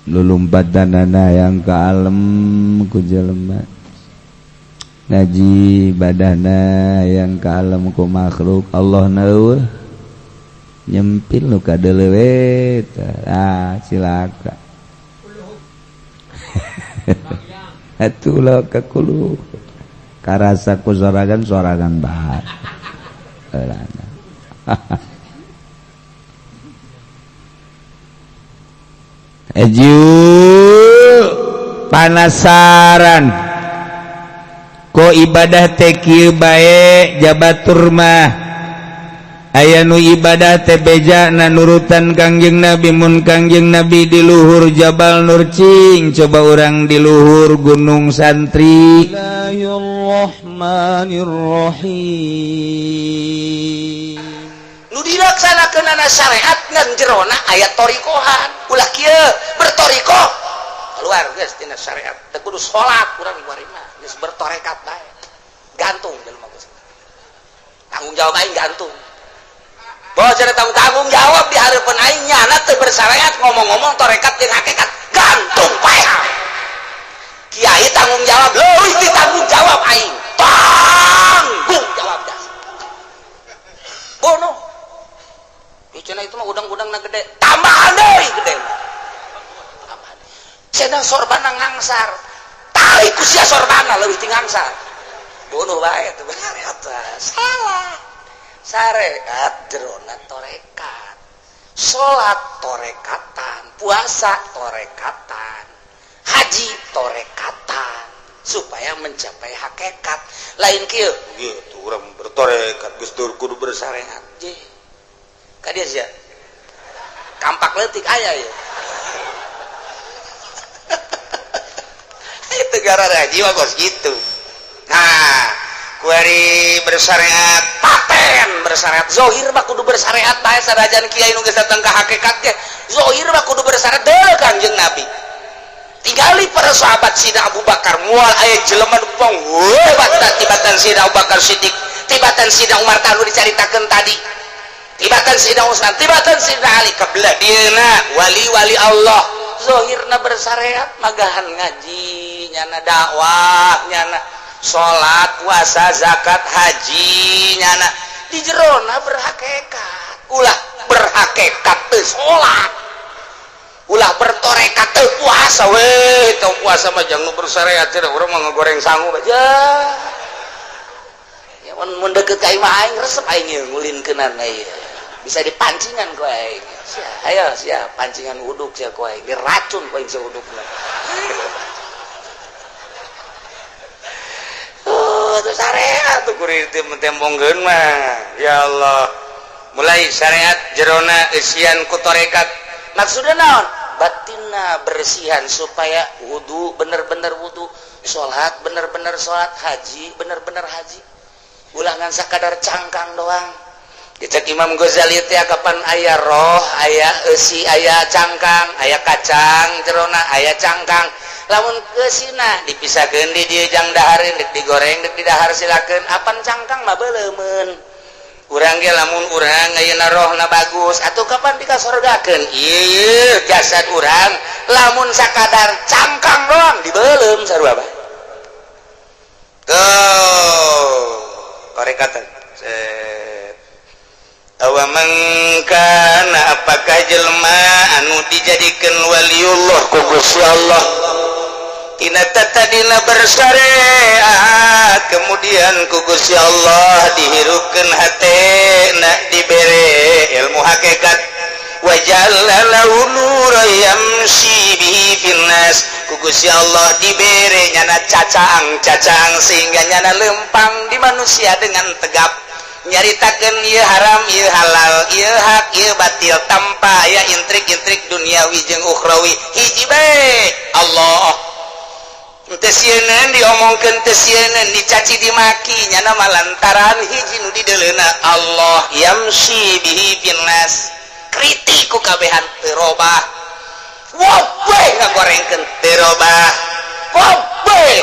Lulumpatanana yang ka alem ku jelema, ngaji badana yang ka alem ku makhluk, Allah na euweuh, nyempil nu kadeuleu we. Ah, cilaka atuh lah kakulu karasa ku sorangan sorangan bae. Eju panasaran kok ibadah teh kieu bae, jabatur mah aya nu ibadah teh beja na nurutan Kangjeng Nabi. Mun Kangjeng Nabi di luhur Jabal Nur, cing coba urang di luhur Gunung Santri. Bismillahirrahmanirrahim. Nu dilaksanakeun syariat ngan jerona aya torikohan. Ulah kieu bertoriko keluar geus tina syariat, teu kudu salat urang kuari mah, geus bertorekat bae. Gantung jelema geus tanggung jawab aing, gantung bahwa cara tanggung tanggung jawab di hareupeun aing nyana teu bersyariat, ngomong-ngomong torekat jeung hakikat, gantung bae. Kiai tanggung jawab leuwih di tanggung jawab aing, tanggung jawab dah bono. Cenah itu mah udang-udang na gede, tambahan deui gede. Tambahan. Cenah sorbana ngangsar. Tarik ku sia sorbana leuwih ti ngangsar. Bunuh bae teu bener eta. Salah. Syariat jerona torekat. Salat torekatan, puasa torekatan, haji torekatan supaya mencapai hakikat. Lain kieu, gitu urang bertorekat geus kudu bersyariat. Je. Ka dia sia. Kampak leutik aya ya. Itu gara jiwa kos gitu. Nah, kuari bersyariat paten bersyariat zohir mah kudu bersyariat bae, sanajan kiai nu geus datang ka hakikat ge zohir mah kudu bersyariat deuleu Kangjeng Nabi. Tinggali para sahabat Sina Abu Bakar, moal aya jelema nu hebat tibatan Sina Abu Bakar Siddiq, tibatan Sina Umar tanu dicaritakeun tadi, tibatan Sina Utsman, tibatan Sina Ali, kebelah dieuna wali-wali Allah zohirna bersyariat, magahan ngaji nyana, dakwah nyana, salat, puasa, zakat, haji nyana, di jerona berhakikat. Ulah berhakikat teu salat, ulah bertorekat teu puasa we. Teu puasa mah jangan bersyariat, cenah urang mah ngegoreng sangu aja ya. Mun deket ka imah aing, resep aing ieu ngulinkeunana ieu, bisa dipancingan ku aing sia. Ayo sia pancingan uduk sia ku aing, diracun ku aing sia udukna. Oh, itu syariat tuh kuring tembongkeun mah. Ya Allah, mulai syariat jerona eusian ku torekat. Maksudnya naon? Batinna bersihan supaya wudu bener-bener wudu, salat bener-bener salat, haji bener-bener haji, ulah ngan sakadar cangkang doang. Dicek Imam Ghazali teh kapan aya roh, aya eusi, aya cangkang, aya kacang jerona, aya cangkang. Lamun keusina dipisahkeun di dieu jang dahareun, deuk digoreng deuk didahar silakeun, apan cangkang mah beuleumeun. Urang ge lamun urang ayeuna rohna bagus atuh kapan dikasorgakeun ieu jasad urang, lamun sakadar cangkang doang dibeuleum sarua bae. Tuh tarekatan. Awaman kana, apakah jelema anu dijadikan waliullah ku Gusti Allah tina tadina bersyariat, kemudian ku Gusti Allah dihirupkeun hatena, dibere ilmu hakikat, waja'alna lahu nuran yamshi bihi finnas, ku Gusti Allah dibere nyana cacang-cacang sehingga nyana lempang di manusia dengan tegap, nyaritakeun ieu haram, ieu halal, ieu hak, ieu batil, tanpa aya intrik-intrik duniawi jeung ukhrawi. Hiji bae Allah, teu sieun diomongkeun, teu sieun dicaci dimaki, nyana mah lantaran hiji nu dideuleuna Allah. Yamshi bihi finnas, kritik ku kabehan teu robah, wabeh ngagorengkeun teu robah, wabeh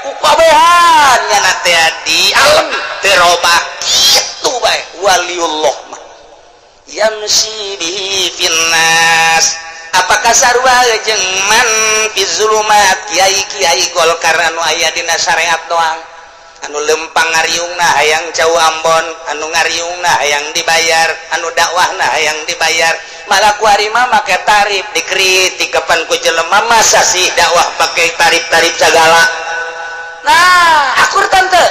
ku kabehan nyana teh di alam teu robah. Kitu bae waliullah mah yamshi bihi finnas. Apakah Sarua jeung man fi zulumat, kiai-kiai Golkar anu aya dina syariat doang, anu lempang ngariungna hayang cau Ambon, anu ngariungna hayang dibayar, anu dakwahna hayang dibayar. Malah kuari mah make tarif, dikritik kapan ku jelema, masa sih dakwah pakai tarif-tarif segala. Nah, akur tante?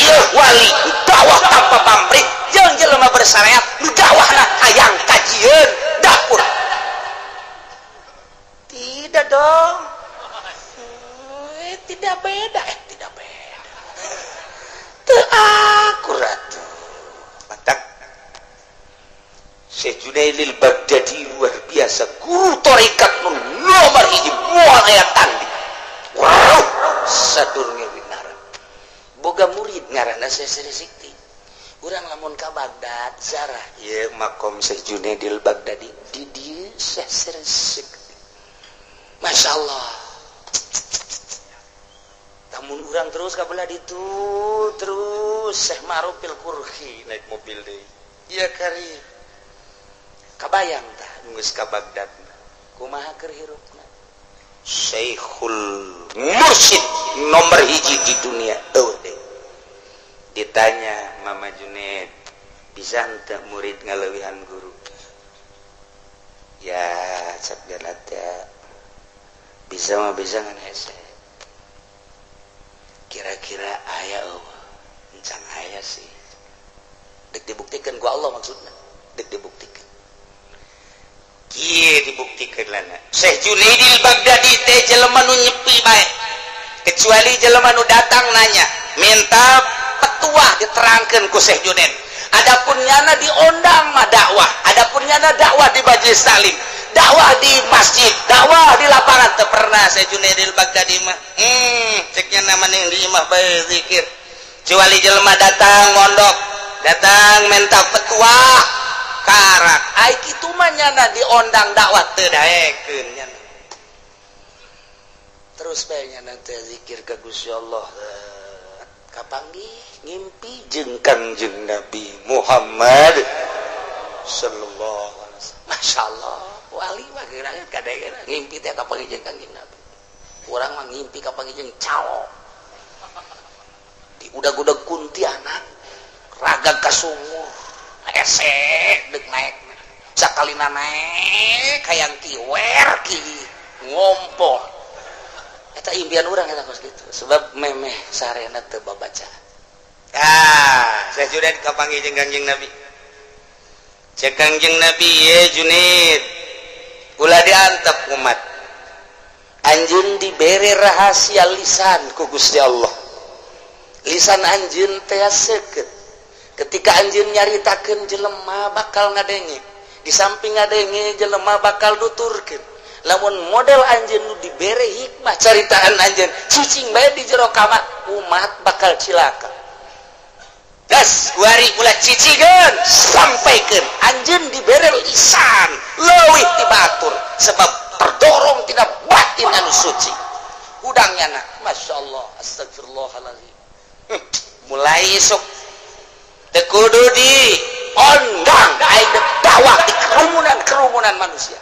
Iya, wali dakwah tanpa pamrih jeung jelema bersyariat nu dakwahna hayang kajieun dapur. Tidak dong. Tidak beda, tidak beda. Teu akurat. Matak Syekh Junaidil Baghdadi luar biasa, guru tarekat nu nomor hiji, moal aya tanding. Wow, sadurunge winara boga murid ngaranna Syekh Sri Sikti. Urang lamun ka Baghdad zarah ieu makom Syekh Junaidil Baghdadi, di dieu Syekh Sri Sikti. Masya Allah. Namun urang terus ka belah ditu terus Syekh Ma'rufil Kurhi naik mobil deh. Iya kari. Kabayang tah geus ka Baghdad. Kumaha keur hirupna? Syekhul Mursyid nomor hiji di dunia eueuh deh. Ditanya Mama Junaid, bisa henteu murid ngaleuwihan guru? Ya, cek teh bisa mah bisa, ngan hese. Kira-kira aya eueuh? Encan aya sih. Dek dibuktikan ku Allah, maksudna. Dek dibuktikan. Kieu dibuktikan lana. Syekh Junaidil Baghdadi teh jelema nu nyepi bae. Kecuali jelema nu datang nanya, minta petua, diterangkeun ku Syekh Junaid. Adapun nyana diondang mah dakwah, adapun nyana dakwah di majelis taklim, dakwah di masjid, dakwah di lapangan teu pernah Syekh Junaidil Baghdadi mah. Ceknya nama yang di imah bae zikir. Kecuali jelema datang mondok, datang minta petua, karak. Ai kitu mah nyana diondang dakwah teu daekeun nyana. Terus bae nyana teh zikir ka Gusti Allah. Kapanggih ngimpi jeung Kangjeng Nabi Muhammad sallallahu alaihi wasallam. Masya Allah, wali mah geura kadang ngimpi teh kapanggih jeung Kangjeng Nabi. Urang mah ngimpi kapanggih jeung calo. Di udag-udag kuntianak, ragag ka sumur, hese dek naik. Sakalina naik hayang kiwer ki ngompol. Eta impian urang eta kos kitu. Sebab memeh sarena teu babaca. Ah, saya sudah kapanggih jeung Kangjeng Nabi. Cek Kangjeng Nabi, "Ye Junaid, ulah diantep umat. Anjeun dibere rahasia lisan ku Gusti Allah. Lisan anjeun teh seukeut. Ketika anjeun nyaritakeun, jelema bakal ngadenge. Di samping ngadenge, jelema bakal nuturkeun. Lamun model anjeun nu dibere hikmah caritaan anjeun cicing bae di jero kamar, umat bakal cilaka. Gas kuari ulah cicigeun, sampaikan. Anjeun dibere lisan leuwih ti batur sebab terdorong tina batin anu suci." Hudangnya nak, Masya Allah, astagfirullahaladzim. Mulai esok teu kudu di ondang aing dakwah di kerumunan-kerumunan manusia.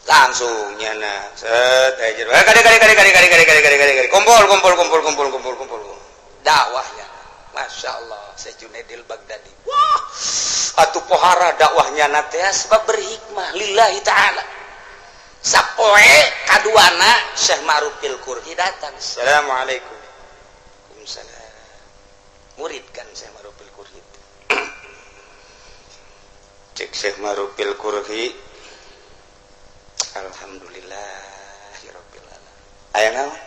Langsung nyana set aja, kade kade kade kade kade kade kade kade kade kade, kumpul kumpul kumpul kumpul kumpul kumpul, dakwahnya. Masya Allah, Syekh Junaidil Baghdadi, wah atuh pohara dakwahnya nate sebab berhikmah lillahi ta'ala. Sapoe kaduana Syekh Ma'rufil Kurhi datang. Assalamualaikum. Waalaikumsalam. Murid kan Syekh Ma'rufil Kurhi. Cek Syekh Ma'rufil Kurhi, alhamdulillahirabbil alamin. Aya naon?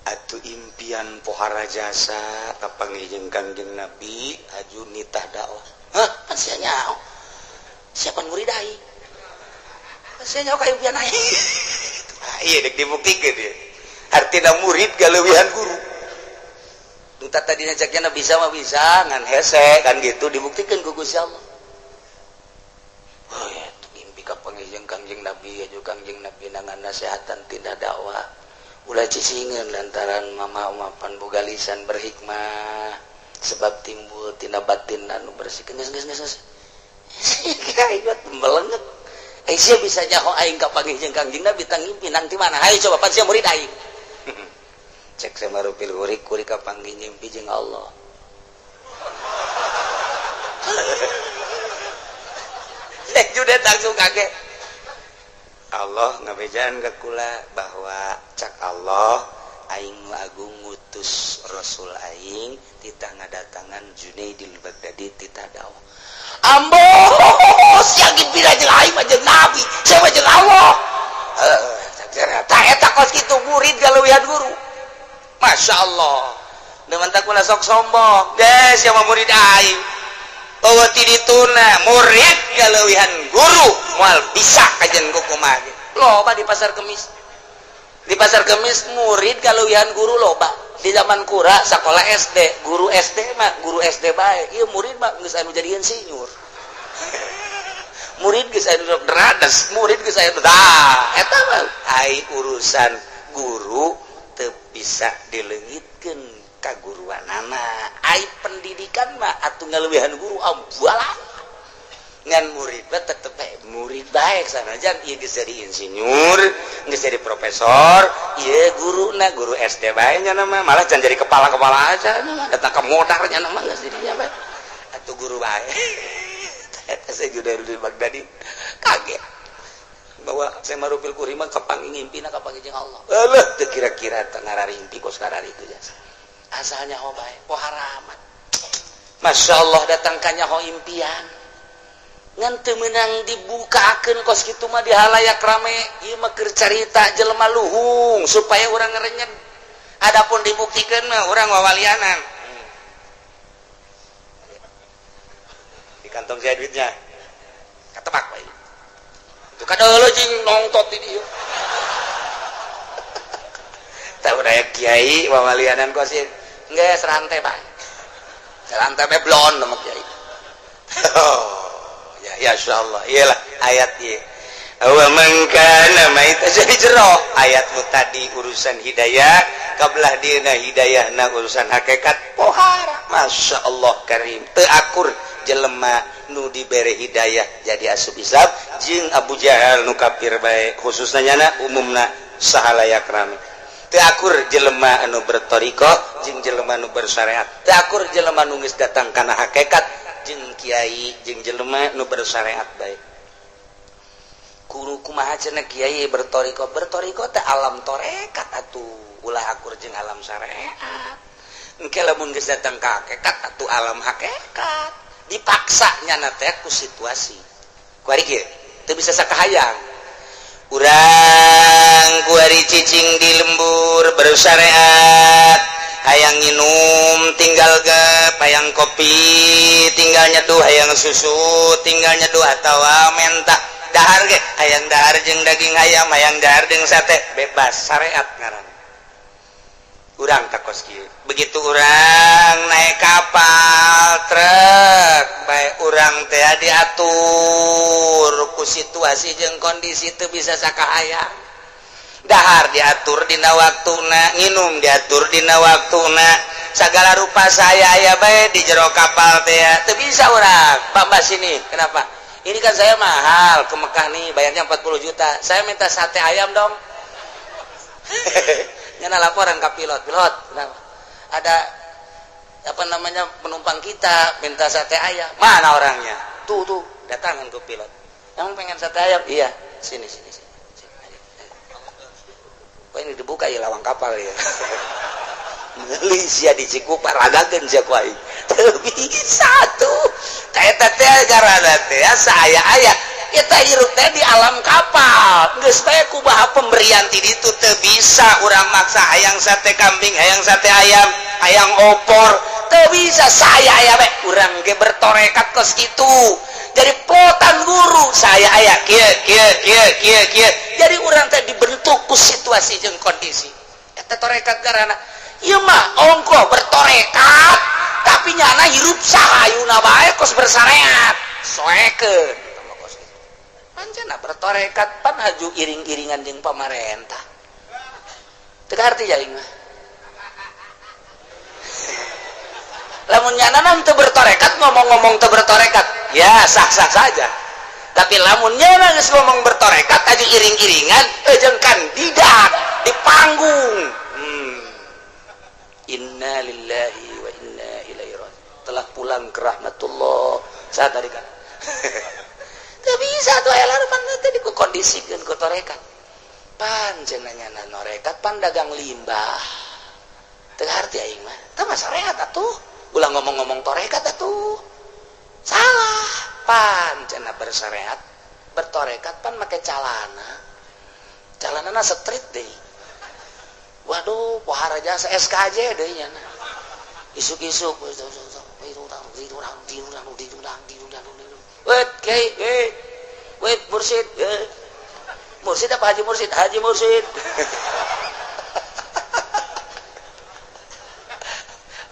Atuh impian pohara jasa kapanggih jeung Kangjeng Nabi, aju nitah dakwah. Hah, kan sia nyaho. Siapa murid aing? Kan sia nyaho ka impian aing. Ah, iya dek dibuktikeun ieu. Artina murid galeuwihan guru. Nu tadina ceknya bisa mah bisa, ngan hese kan gitu, dibuktikeun ku Gusti Allah. Oh ya, mimpi kapanggih jeung Kangjeng Nabi, aju Kangjeng Nabi nangan nasehatan tina dakwah. Ulah cicingeun lantaran mama mapan boga lisan berhikmah sebab timbul tina batin anu bersih. Geus geus geus. Aing melenget. Eh, sia bisa nyaho aing kapanggih jeung Kangjeng Nabi tang ngimpi nang ti mana? Hayo coba pan sia murid aing. Cek Samarupil kurik kurik kapanggih ngimpi jeung Allah. Cek Junet langsung kaget. Allah ngabejaan ke kula bahwa cak Allah aing nu agung ngutus Rasul aing titah ngadatangan Junaidil Baghdadi titah dakwah. Ambos yang gembira jeung aing mah jeung Nabi, sia mah jeung Allah. Tah eta kos kitu murid galeuwihan guru. Masya Allah. Demen tak kula sok sombong. Des sia mah murid aing. Oh ti dituna murid galeuwihan guru moal bisa kajen kumaha. Loba di pasar kemis. Di pasar kemis murid galeuwihan guru loba. Di zaman kura sekolah SD, guru SD mah guru SD bae. Ieu murid mah geus anu jadi insinyur. Murid geus anu derades, murid geus anu dah. Eta mah ai urusan guru teu bisa dileungitkeun kaguruanana. Ai pendidikan mah atuh ngaleuwihan guru ambualan. Ngan murid mah tetep bae murid bae sanajan ieu geus jadi insinyur, geus jadi profesor, ieu guruna guru SD bae nya mah malah can jadi kepala-kepala aja nya mah datang ke modar nya mah geus jadinya bae. Atuh guru bae. Eta saya Junaidul Baghdadi kaget bahwa saya marupil kurima kapanggih ngimpina kapanggih jeung Allah. Eueuh teu kira-kira teu ngararimpi kos kararitu jasa. Asalnya ho bae poharaman. Masya Allah datang ka nyaho impian. Ngan teu meunang dibukakeun kos kitu mah di halayak rame. Ieu mah keur carita jelema luhung supaya urang ngerenyeg. Adapun dibuktikeun mah urang wawalianan. Di kantong saya duitnya. Katebak bae. Itu kada jeung nongtot di dieu. Tah urang kiai wawalianan kos ieu. Geus rantai bae. Rantai bae blon sama kiai. Ya, ya insyaallah iyalah ayat ieu. Wa man kana maita jadi jero ayatmu tadi urusan hidayah kabelah dieuna hidayahna urusan hakikat pohara. Masya Allah karim teu akur jelema nu dibere hidayah jadi asup Islam jeung Abu Jahal nu kafir bae khususna nyana umumna sahalayak rame. Teu akur jelema anu berthariqah jeung jelema nu bersyariat. Teu akur jelema nu geus datang kana hakikat jeung kiai jeung jelema nu bersyariat bae. Guru kumaha cenah kiai berthariqah berthariqah teh alam tarekat atuh ulah akur jeung alam syariat. Engke lamun geus datang ka hakikat atuh alam hakikat dipaksa nyana teh ku situasi. Kuari kieu teu bisa sakahayang. Urang kuari cicing di lembur bersyariat, hayang nginum tinggal gep, hayang kopi tinggal nyeduh, hayang susu tinggal nyeduh atawa menta dahar ge hayang dahar jeung daging ayam, hayang dahar jeung sate, bebas syariat ngaran. Urang takos kieu. Begitu urang naik kapal truk bae urang teh diatur ku situasi jeung kondisi teu bisa sakahayang. Dahar diatur dina waktuna, nginum diatur dina waktuna, segala rupa saya aya bae di jero kapal teh teu bisa urang. Pak Mbak sini, kenapa? Ini kan saya mahal ke Mekah nih, bayarnya 40 juta. Saya minta sate ayam dong. Nyana laporan ke pilot, pilot, kenapa? Ada apa namanya penumpang kita minta sate ayam. Mana orangnya? Tuh tuh, datangan ke pilot. Emang pengen sate ayam? Iya, sini sini sini. Wah ini dibuka ya lawang kapal ya. Meuli sia di Cikupa ragakeun sia ku aing. Teu bisa tuh. Eta teh garana teh saya aya. Eta hirup teh di alam kapal. Geus bae kumaha pemberian ti ditu teu bisa urang maksa hayang sate kambing, hayang sate ayam, hayang opor. Teu bisa saya aya bae urang ge bertorekat kos kitu. Jadi potan guru saya aya kieu kieu kieu kieu kieu. Jadi urang teh dibentuk ku situasi jeung kondisi. Eta torekat garana. Ieu mah ongkoh bertorekat tapi nyana hirup sahayuna bae kos bersyariat. Soekeun eta mah kos kitu. Pancena bertorekat pan haju iring-iringan jeung pamarentah. Teu kaharti aing mah. Lamun nyana teu bertorekat ngomong-ngomong teu bertorekat. Ya, sah-sah saja. Tapi lamun nyana geus ngomong bertorekat aja iring-iringan jeung kandidat di panggung. Inna lillahi wa inna ilaihi raji'un. Telah pulang ke rahmatullah. Saat tadi kan. Teu bisa tuh aya pan teh dikondisikeun ku torekat. Pan cenah nyana norekat pan dagang limbah. Teu harti aing mah. Teu mah syariat atuh. Ulah ngomong-ngomong torekat atuh. Salah. Pan cenah bersyariat, bertorekat pan make calana. Calanana street deui. Waduh, pohara jasa SKJ deui nyana. Isuk-isuk wait, kiai, eh, wait, mursid, eh. Mursid apa haji mursid? Haji mursid.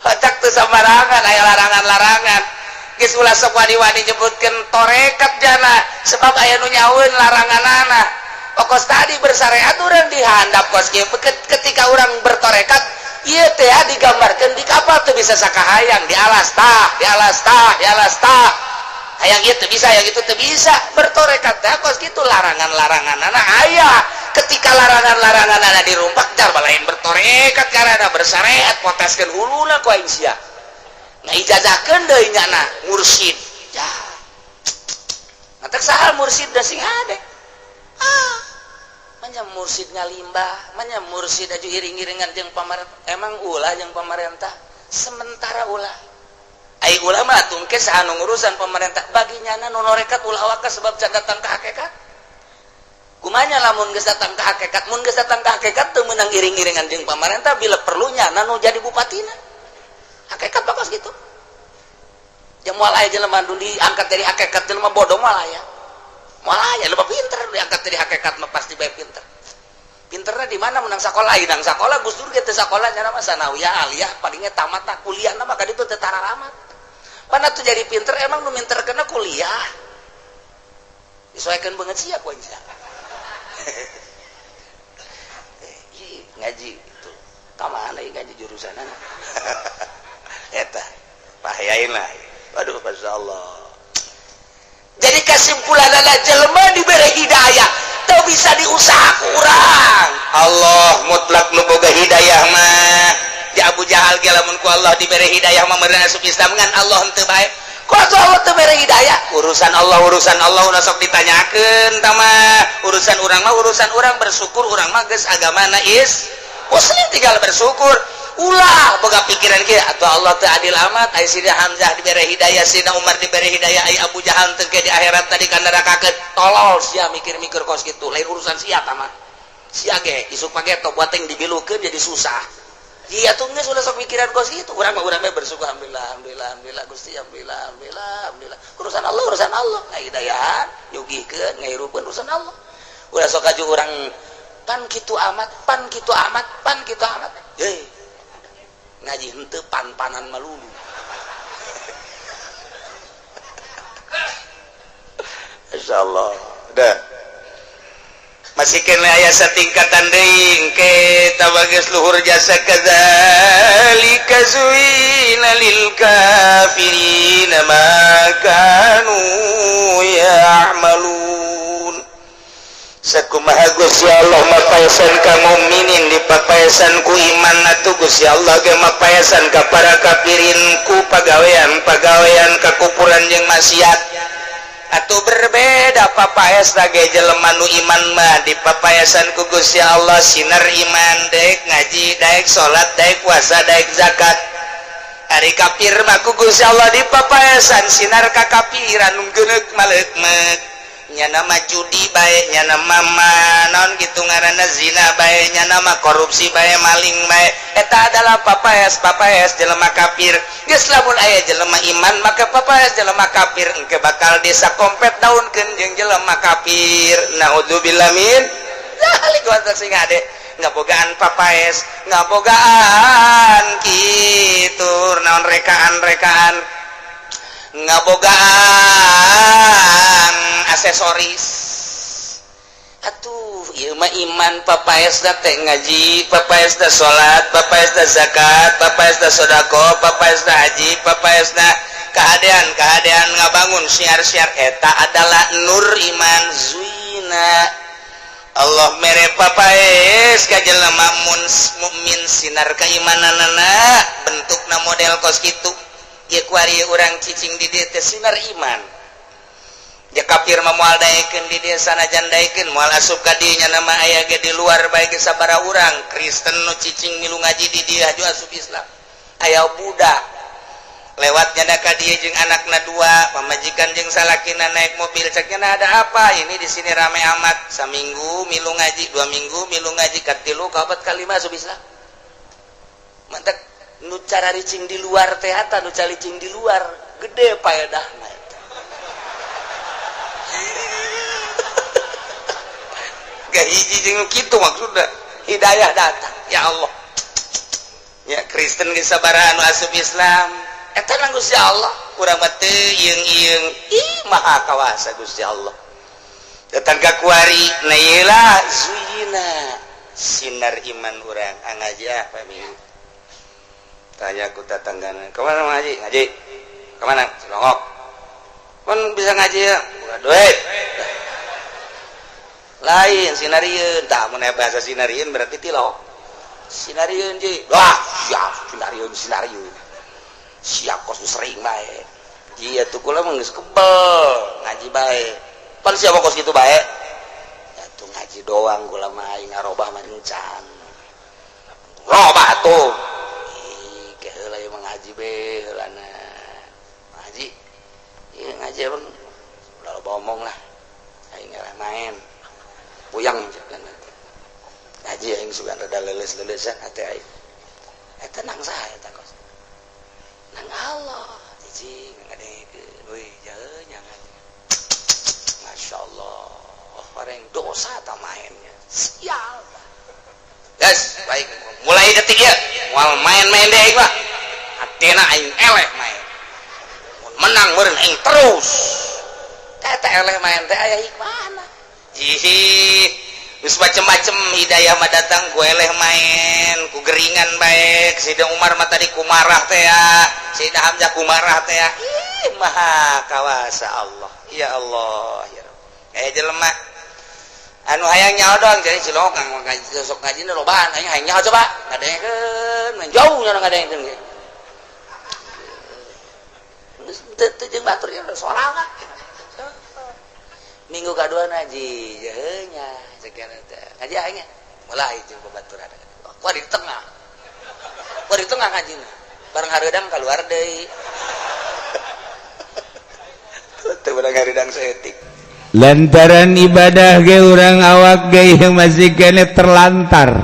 Hocak tuh sembarangan, aya larangan-larangan. Geus ulah sok wani-wani nyebutkeun torekat jana, sebab aya nu nyaweun laranganana. Pokos tadi bersyariat urang dihandap kos kieu. Ketika urang bertorekat, ieu teh digambarkeun di kapal teu bisa sakahayang, di alas tah, di alas tah, di alas tah. Hayang ieu teu bisa, hayang itu teu bisa. Bertorekat teh kos kitu larangan-laranganana aya. Ketika larangan-laranganana dirumpak jar lain bertorekat karena bersyariat poteskeun huluna ku aing sia. Ngaijazahkeun deui nyana mursyid. Ya. Matak saha mursyid da sing hade. Ah. Manya mursyid ngalimbah, manya mursyid aju iring-iringan jeung pamarentah. Emang ulah jeung pamarentah? Sementara ulah. Ai ulah mah tungke saha nu ngurusan pemerintah bagi nyana nu norekat ulah waka sebab can datang ka hakikat. Kumanya lamun geus datang ka hakikat, mun geus datang ka hakikat teu meunang iring-iringan jeung pamarentah bila perlu nyana nu jadi bupatina. Hakikat bakos gitu. Jeung moal aya jelema nu diangkat dari hakikat jelema bodoh moal aya. Moal aya lebih pinter diangkat dari hakikat mah pasti bae pinter. Pinterna di mana menang sakola, nang sakola Gus Dur ge teu sakola nyana mah sanawiyah aliyah palingnya tamat tah kuliahna mah ka ditu teu tararamat. Mana tuh jadi pinter emang nu minter kena kuliah. Disesuaikan banget sia ku aing sia. Ngaji itu. Ka mana ieu ngaji jurusanana? Eta bahayain lah. Waduh, masyaallah. Jadi kesimpulan adalah jelema diberi hidayah teu bisa diusaha kurang. Allah mutlak nu boga hidayah mah. Di Abu Jahal ge lamun ku Allah diberi hidayah mah meureun asup Islam ngan Allah henteu bae. Ku atuh Allah teu bere hidayah? Urusan Allah udah sok ditanyakeun tah mah. Urusan urang mah urusan urang bersyukur urang mah geus agamana is muslim tinggal bersyukur. Ulah boga pikiran kieu atuh Allah teu adil amat ai Sina Hamzah dibere hidayah Sina Umar dibere hidayah ai Abu Jahal teu di akhirat tadi ka nerakakeun. Tolol sia mikir-mikir kos kitu lain urusan sia tah mah. Sia ge isuk page to buat yang dibilukeun jadi susah. Iya tuh geus ulah sok mikiran kos kitu. Urang mah urang mah bersyukur alhamdulillah alhamdulillah alhamdulillah Gusti alhamdulillah alhamdulillah alhamdulillah. Urusan Allah urusan Allah. Ngahidayahan nyugihkeun ngahirupkeun urusan Allah. Ulah sok aju urang pan kitu amat, pan kitu amat, pan kitu amat. Heuh. Ngaji henteu pan-panan melulu. Insyaallah. Dah. Masih kena aya satingkatan deui engke tabageus luhur jasa kadzalika zuina lil kafirina ma kanu ya'malun. Sakumaha Gusti Allah mapaesan ka mukminin dipapaesan ku iman atuh Gusti Allah ge mapaesan ka para kafirin ku pagawean-pagawean kakupuran jeung maksiat. Atuh berbeda papaes ge jelema nu iman mah dipapaesan ku Gusti Allah sinar iman daek ngaji daek salat daek puasa daek zakat. Ari kafir mah ku Gusti Allah dipapaesan sinar kakafiran nu geuneuk maleukmeuk. Nyana mah judi bae, nyana mah naon kitu ngaranna zina bae, nyana mah korupsi bae, maling bae. Eta adalah papaes jelema kafir. Geus lamun aya jelema iman maka papaes jelema kafir engke bakal desa kompet daunkeun jeung jelema kafir. Naudzubillah min dzalik wa sing ade ngabogaan papaes, ngabogaan kitu naon rekaan-rekaan, ngabogaan aksesoris. Atuh ieu mah iman papaes da teh ngaji, papaes da salat, papaes da zakat, papaes da sedekah, papaes da haji, papaes da Keadaan-keadaan ngabangun siar-siar eta adalah nur iman zuina. Allah mere papaes ka jelema mukmin sinar keimananana bentukna model kos kitu. Ieu kuari urang cicing di dieu teh sinar iman. Ya kafir mah moal daekeun di dieu, sanajan daekeun moal asup ka dieu nya nama aya ge di luar bae ge sabaraha urang Kristen nu cicing milu ngaji di dieu haju asup Islam. Aya Buddha lewat nyada ka dieu jeung anakna dua, pamajikan jeung salakina naik mobil. Ceknya, "Ada apa ini di sini rame amat?" Saminggu milu ngaji, 2 minggu milu ngaji, katilu, kaopat, kalima asup Islam. Mantap nu cara ricing di luar teh, nu caricing di luar gede paedahna eta. Gak hiji jeung kitu maksudna hidayah datang, ya Allah. Ya Kristen geus sabaraha anu asup Islam eta nang Gusti Allah. Urang mah teu ieung-ieung, ih, maha kawasa Gusti Allah. Datang ka kuari na ieu lah zuyina sinar iman urang. Ngaji ah minggu, tanya ku tetanggana, "Kemana ngaji?" "Ngaji." "Kemana?" "Cilongok." "Kon bisa ngaji ya?" "Buka duit." Lain sinarieun tah, mun bahasa sinarieun berarti tilok sinarieun ji. Wah, siap sinarieun, sinarieun siap kos sering bae. Iya tuh, kula mah geus kebel ngaji bae. Pan siapa kos gitu bae ya tuh, ngaji doang kula mah, aing ngarobah mah encan robah tuh. Ih, ke heula ieu mah ngaji be heulana ngaji. Iya ngaji emang udah loba omong lah, aing ngarah main puyang ngaji, aing sugan rada leuleus-leulesan hate aing. Eta nang saha eta kos? Nang Allah. Cicing ngadengekeun, wih, jauh ngaji. Masya Allah, orang dosa tak mainnya sial. Yes, baik, mulai detik ya moal main-main deh aing mah. Hatena aing eleh main. Mun menang meureun aing terus. Eta eleh main teh aya hikmahna. Jihi, geus macem-macem hidayah mah datang ku eleh main, ku geringan baik. Sayyidina Umar mah tadi ku marah teh ya. Sayyidina Hamzah ku marah teh ya. Ih, maha kawasa Allah. Ya Allah, ya Rabb. Eh, jelema anu hayang nyaho doang jadi cilok ngaji, sok ngaji lobaan aing hayang nyaho, coba ngadengekeun jauh nya ngadengekeun geus teu jeung batur ya sorangan. Minggu kadua ngaji nya sekian teh ngaji aing mulai jeung babaturan kuat di tengah, kuat di tengah ngajina bareng hareudang keluar deui teu bareng hareudang saeutik. Lantaran ibadah ge urang awak ge masih kene terlantar,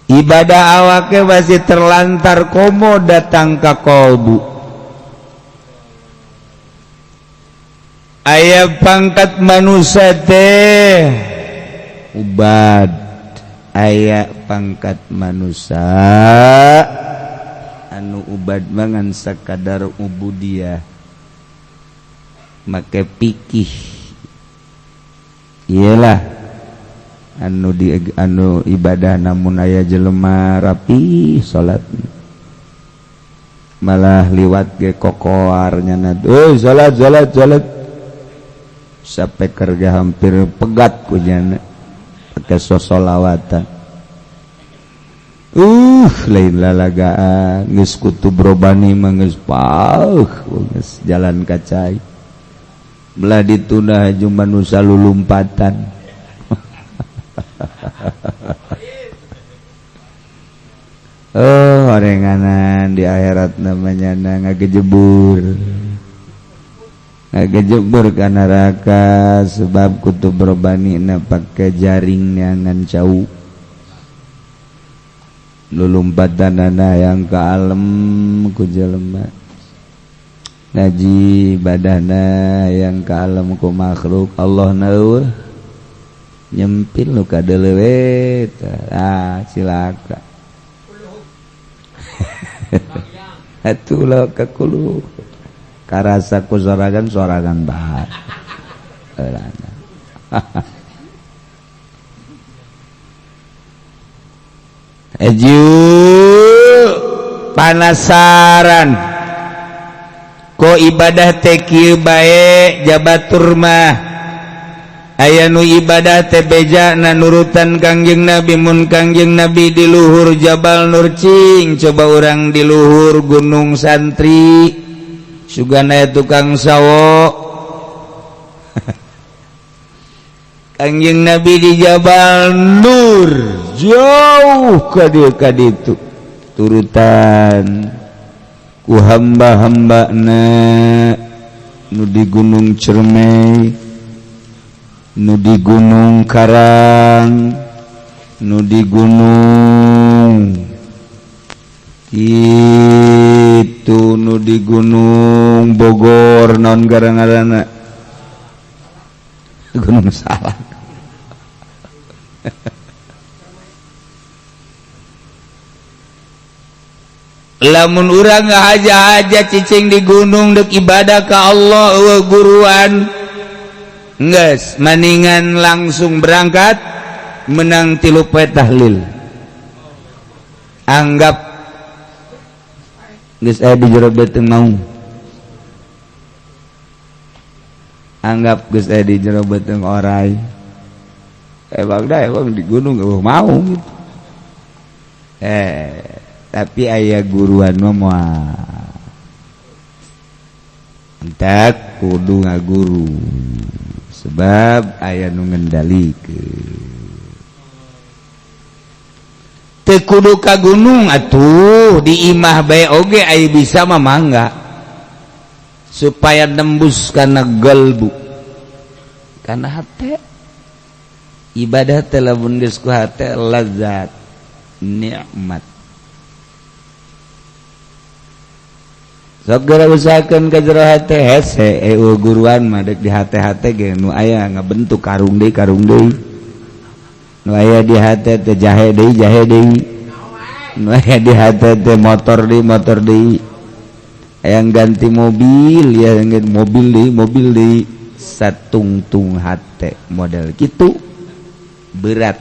ibadah awaknya masih terlantar, komo datang ke kolbu. Aya pangkat manusia teh ubad, aya pangkat manusia anu ubad mangan sakadar ubudiyah make pikih. Iyalah anu di anu ibadah, namun aya jelema rapi salat malah liwat ge kokoarnya na, "Euy, salat, salat, salat," sampai kerja hampir pegat kunyana pakai sosolawatan. Lain lalagaan geus kutub robani mah geus pauh, geus jalan kacai belah ditunda haju manusia lulumpatan. Oh, orenganan di akhirat namanya na ngagejebur, ngagejebur ka neraka sebab kutub robani na pake jaring ngan cau lulumpatanana yang ke alam ku jelema ngaji badana yang ke alam ku makhluk Allah naur nyempil nu kadelewe. Ah, cilaka atuh kekulu karasa ku sorangan sorangan bae. Eju panasaran. Ko ibadah teh kieu bae jabatur mah aya nu ibadah teh bejana nurutan Kangjeng Nabi, mun Kangjeng Nabi di luhur Jabal Nur cing coba urang di luhur Gunung Santri sugana tukang sawo. Kangjeng Nabi di Jabal Nur jauh ka dieu ka ditu turutan ku hamba-hambana nu di Gunung Cermai, nu di Gunung Karang, nu di Gunung itu, nu di Gunung Bogor non garang-garana Gunung Salak. Lamun urang ngahaja-haja cicing di gunung dek ibadah ka Allah eueuh guruan geus maningan langsung berangkat menang 3 poe tahlil. Anggap geus aya di jero beuteung maung. Anggap geus aya di jero beuteung orai. Bagda emang di gunung eueuh maung gitu. Tapi ayah guruan mah moal. Entak kudu ngaguru sebab aya nu ngendalikeun. Teu kudu ka gunung atuh di imah bae oge aya bisa mah mangga supaya nembus kana galbu kana hate. Ibadah teh lamun geus ku hate lazat nikmat. Sok geura usahakeun ka jero hate hese eueuh guruan mah deuk di hate-hate ge nu aya ngabentuk karung deui karung deui. Nu aya di hate teh jahe deui jahe deui. Nu aya di hate teh motor deui motor deui. Hayang ganti mobil ya mobil deui mobil deui. Satungtung hate model kitu berat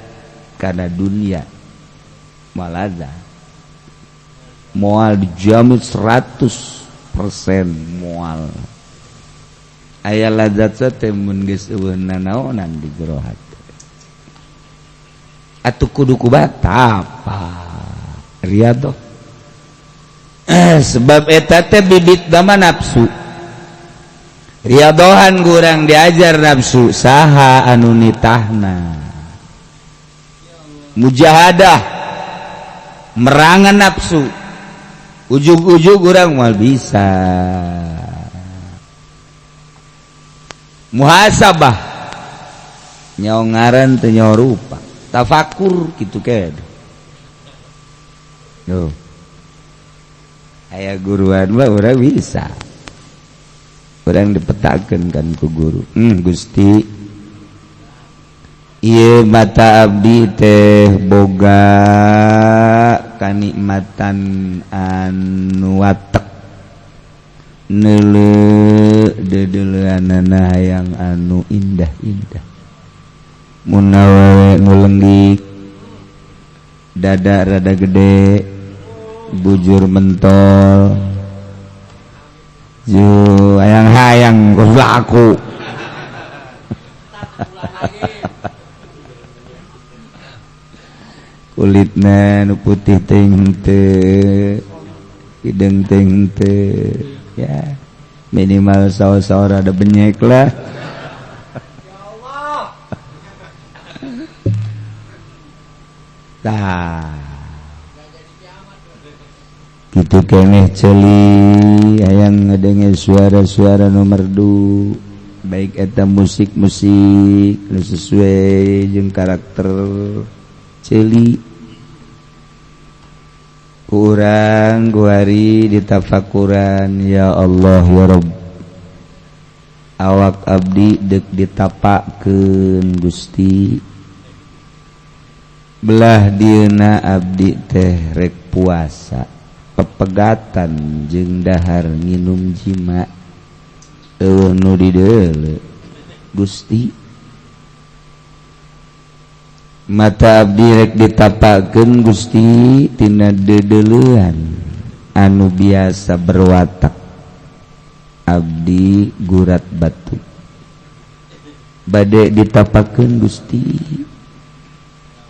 karena dunia malaza. Moal dijamin 100% mual aya lazat teh mun geus eueuh nanaonan di jero hate atuh kudu kubatapa riyadhah sebab eta teh bibit dama nafsu riyadhohan kurang diajar nafsu saha anu nitahna mujahadah merangan nafsu ujug-ujug urang moal bisa muhasabah nyaho ngaran teu nyaho rupa tafakur kitu ke yo aya guruan mah urang bisa urang dipetakeun kan ku guru. Gusti ieu mata abdi teh boga kanikmatan anu watek neuleuh deudeuleunana hayang anu indah-indah mun awewe nu lenggik dada rada gede bujur mentol ju hayang-hayang ku aku kulitna nu putih teh henteu hideung teh henteu ya minimal saos-saos rada benyek lah. Ya Allah. Tah kitu keneh ceuli hayang ngadenge suara-suara nu merdu baik eta musik-musik nu sesuai jeung karakter ceuli kurang guari ditafakuran ya Allah ya Rabb awak abdi dek ditapakeun Gusti belah dieuna abdi teh rek puasa pepegatan jeung dahar nginum jima eueuh nu dideuleu Gusti mata abdi rek ditapakeun Gusti tina deudeulean anu biasa berwatak Abdi gurat batu bade ditapakeun Gusti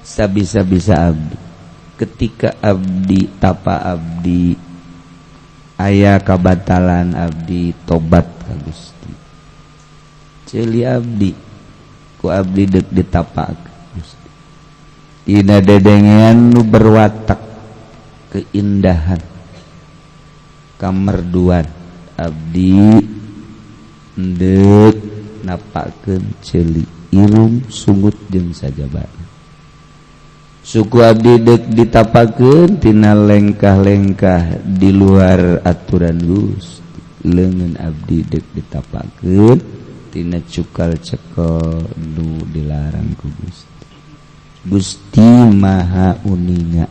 sabisa-bisa abdi. Ketika abdi tapa, abdi aya kabatalan, abdi tobat ka Gusti. Ceuli abdi ku abdi dek ditapak Gusti. Dina dedengean nu berwatak keindahan kamerduan, abdi endek napakeun ceuli, irung, sungut jeung sajabana. Suku abdi dek ditapakeun tina lengkah-lengkah di luar aturan Gusti. Leungeun abdi dek ditapakeun tina cukal cekel nu dilarang ku Gusti. Gusti Maha uninga.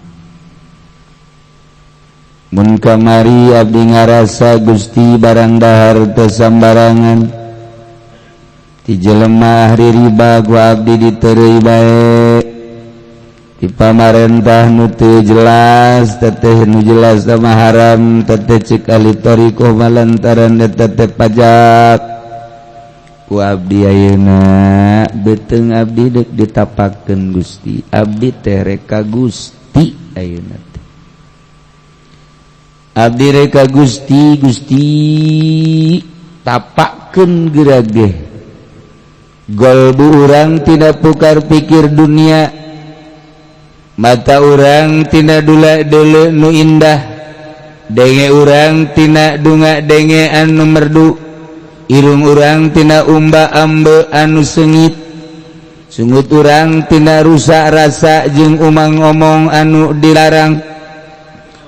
Mun kamari abdi ngarasa Gusti barang dahar teu sambarangan, ti jelema ahli riba ku abdi diteureuy bae, ti pamarentah nu teu jelas teteh nu jelas sama haram teteh, cek ahli thariqah lantaran eta teh pajak, ku abdi ayeuna beuteung abdi deuk ditapakeun Gusti. Abdi teh rek ka Gusti ayeuna teh. Abdi rek ka Gusti. Gusti, tapakeun geura ge golbu urang tidak pukar pikir dunia, mata urang tina dula dulu nu indah, denge urang tina dunga denge anu merdu, irung urang tina umba ambe anu sengit, sungut urang tina rusak rasa jeung umang ngomong anu dilarang.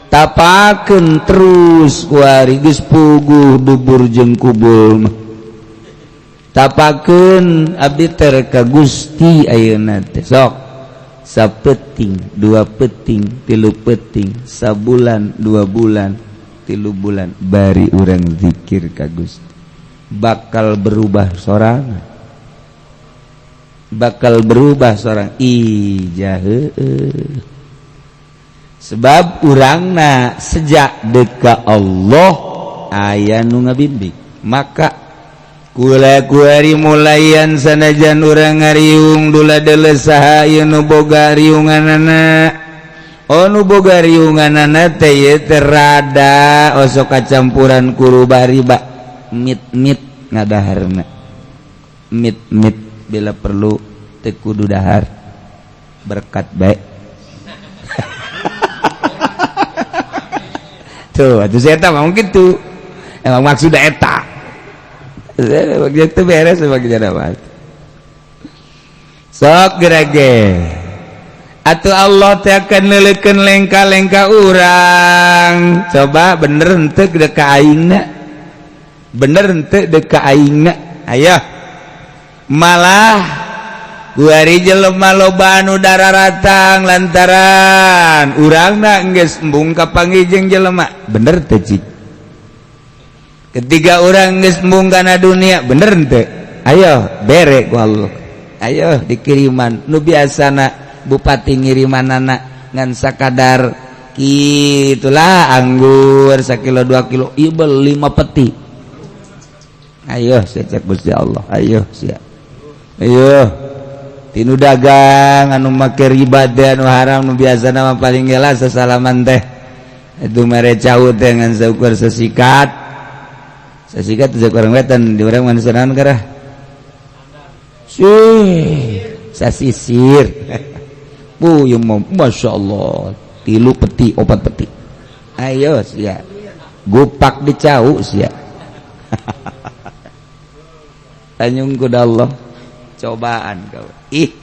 Tapakeun terus kuari geus puguh dubur jeung kubul mah. Tapakeun, abdi teh ka Gusti ayeuna teh. Sok sapeting, dua peting, tilu peting, sabulan, 2 bulan, 3 bulan, bari urang zikir ka Gusti, bakal berubah sorangan, bakal berubah seorang ijah, sebab urangna sejak deka Allah aya nu ngabimbing. Maka kula kuari mulayan sanajan urang ngariung dula dele saha ieu nu boga riunganana. Oh, nu boga riunganana teh ieu teh rada osok kacampuran ku riba, mit-mit ngadaharna, mit-mit, bila perlu teu kudu dahar, berkat baik tuh. Atuh saya mah mungkin tuh emang maksud eta itu beres sebagai apa. Sok gerage atau Allah teh akan neleukeun lengka-lengka urang. Coba bener henteu dek ka aingna, bener henteu dek ka aingna. Ayo, malah kuari jelema loba anu dararatang lantaran urangna geus embung kapanggih jeung jelema. Bener teu, cik? Ketika urang geus embung kana dunia, bener teu? Ayo, bere ku Allah. Ayo, dikiriman nu biasana bupati ngirimanana ngan sakadar gitulah, anggur sakilo 2 kilo, ibel lima peti. Ayo, cek Gusti Allah, ayo sia, ayo tinu dagang anu make riba teh, anu haram, nu biasa nama paling gela sesalaman teh itu mere cau teh ngan saukur sesikat sesikat. Teh kurang wetan di urang manusia naon karah sih sasisir puyung. Masya Allah, tilu peti, opat peti, ayo sia gupak dicau sia. Tanyung kuda Allah cobaan kau ih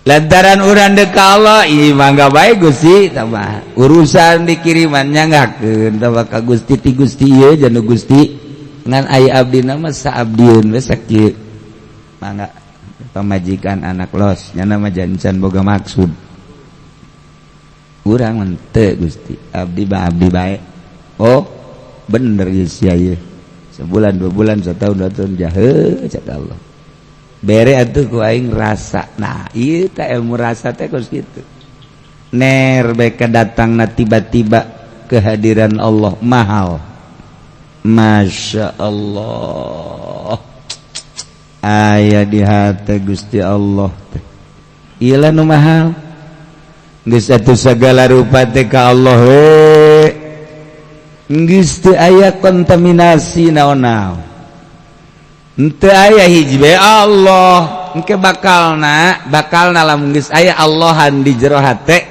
lantaran urang deka Allah. Ih, mangga bae Gusti, tambah urusan dikiriman nyanggakeun tambah ka Gusti, ti Gusti ieu janu Gusti ngan aya abdi nama saabdieun we sakieu. Mangga pamajikan anak los nya nama jancan boga maksud urang mente Gusti, abdi ba abdi bae. Oh, bener ieu sia ieu. Sebulan, 2 bulan, setahun, 2 tahun, jahe cek Allah, bere atuh ku aing rasa. Nah, ieu teh ilmu rasa teh kos kitu ner beka datangna tiba-tiba kehadiran Allah mahal. Masya Allah, aya di hati Gusti Allah teh. Ieu nu mahal geus atuh sagala rupa teh ka Allah we, geus teu aya kontaminasi naon-naon, henteu aya hiji bae Allah. Engke bakalna bakalna lamun geus aya Allahan di jero hate,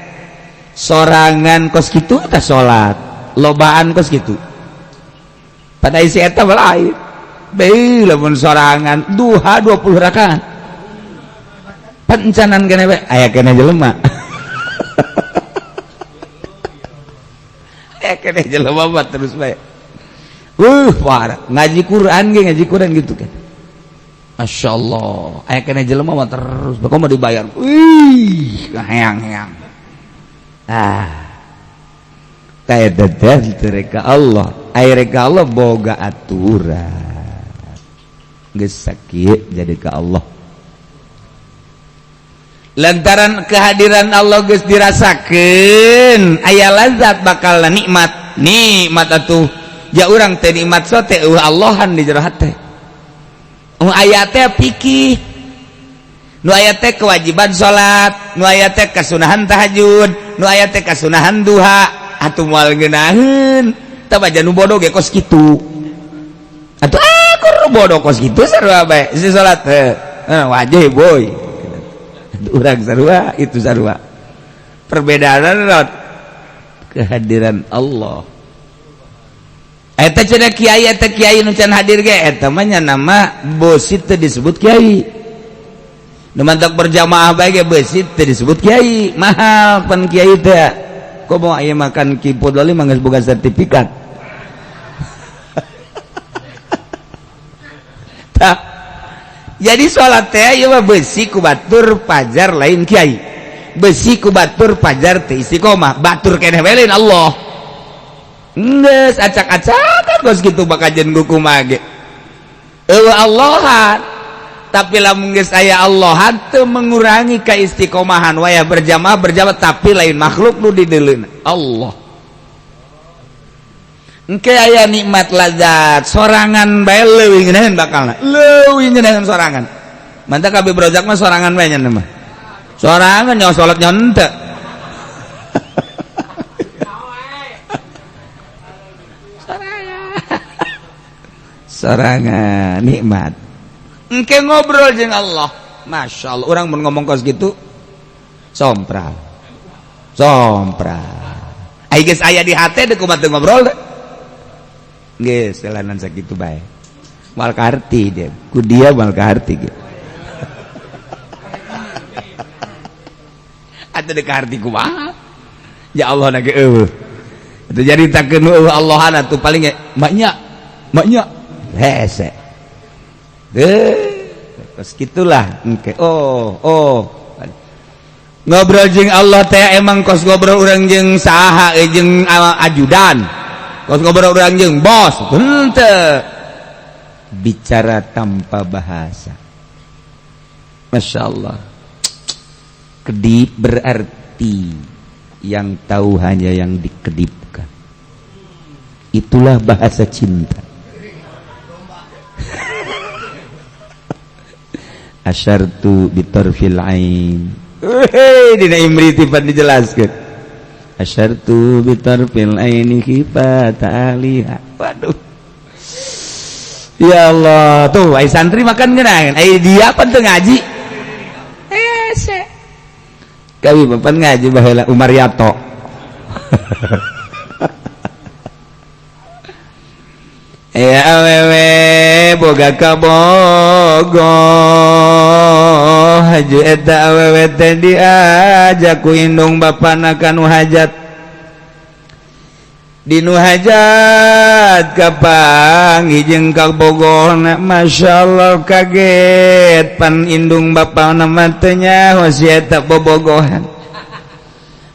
sorangan kos kitu tah, salat lobaan kos kitu pada isi eta lain. Bae lamun sorangan duha 20 rakaat pencanan kene bae, aya kene jelema, aya kene jelema mah terus bae. Parah ngaji Quran ge, ngaji Quran gitu kan, Masya Allah, aya kene jelema mah terus kok mau dibayar, wih, heang-heang. Ah, kayak teh reka Allah, aya reka Allah boga aturan, geus sakieu jadi ka Allah. Lantaran kehadiran Allah geus dirasakeun, aya lazat bakal nikmat nikmat atuh. Ja urang teh nikmat sote eueuh Allahan di jero hate. Nu aya teh fikih, nu aya teh kewajiban salat, nu aya teh kasunahan tahajud, nu aya teh kasunahan duha. Atuh moal ngeunaheun tah, baja nu bodoh ge kos kitu atuh. Aku nu bodoh kos kitu sarua bae si salat heuh wajib boy. Urang sarua itu sarua, perbedaan kehadiran Allah. Eta cenah kiai, eta kiai nu can hadir ge eta mah nya nama bosit teu disebut kiai. Nu mantak berjamaah bae ge beusit teu disebut kiai. Mahal pan kiai teh. Komo aya makan Ki Podoli mah geus boga sertifikat. Tah. Jadi salat teh ieu mah beusi ku batur pajar lain kiai. Beusi ku batur pajar teh istiqomah, batur keneh bae lain Allah. Geus acak-acakan kos kitu bakajen kumaha ge. Eueuh Allahan, tapi lamun geus aya Allahan teu mengurangi kaistiqomahan wayah berjamaah berjamaah, tapi lain makhluk nu dideuleuna Allah. Engke aya nikmat lazat sorangan bae leuwih ngeunaheun bakalna. Leuwih ngeunaheun sorangan. Mantap kabeh brojak mah sorangan bae nya mah. Sorangan nyawa salat nyawa henteu. Sorangan nikmat. Engke ngobrol jeung Allah. Masya Allah, orang mun ngomong kos gitu sompral. Sompral. Ai geus aya di hate deuk kumaha teu ngobrol deh. Geus jalanan sakitu bae. Moal kaharti dia. Ku dia moal kaharti ge. Atuh deuk kaharti kumaha? Ya Allah na ge eueuh. Atuh jadi takeun eueuh Allahan atuh paling ge maknya maknya hese. Terus gitulah engke. Oh. Ngobrol jeung Allah teh emang kos ngobrol urang jeung saha jeung ajudan. Kos ngobrol urang jeung bos, henteu. Bicara tanpa bahasa. Masya Allah. Kedip berarti yang tahu hanya yang dikedipkan. Itulah bahasa cinta. Asyartu bitarfil ain. Hei, dina Imriti pan dijelaskeun. Asyartu bitarfil aini khifata ahliha. Waduh. Ya Allah, tuh ai santri makan ngeunaheun. Ai dia pan teu ngaji. Hese. Kami bapan ngaji baheula Umar Yato. Ya awewe boga kabogo haju eta awewe teh diajak ku indung bapana ka nu hajat. Dinu hajat kapanggih jeung kabogona, Masya Allah kaget pan indung bapana mah teu nyaho si eta bobogohan.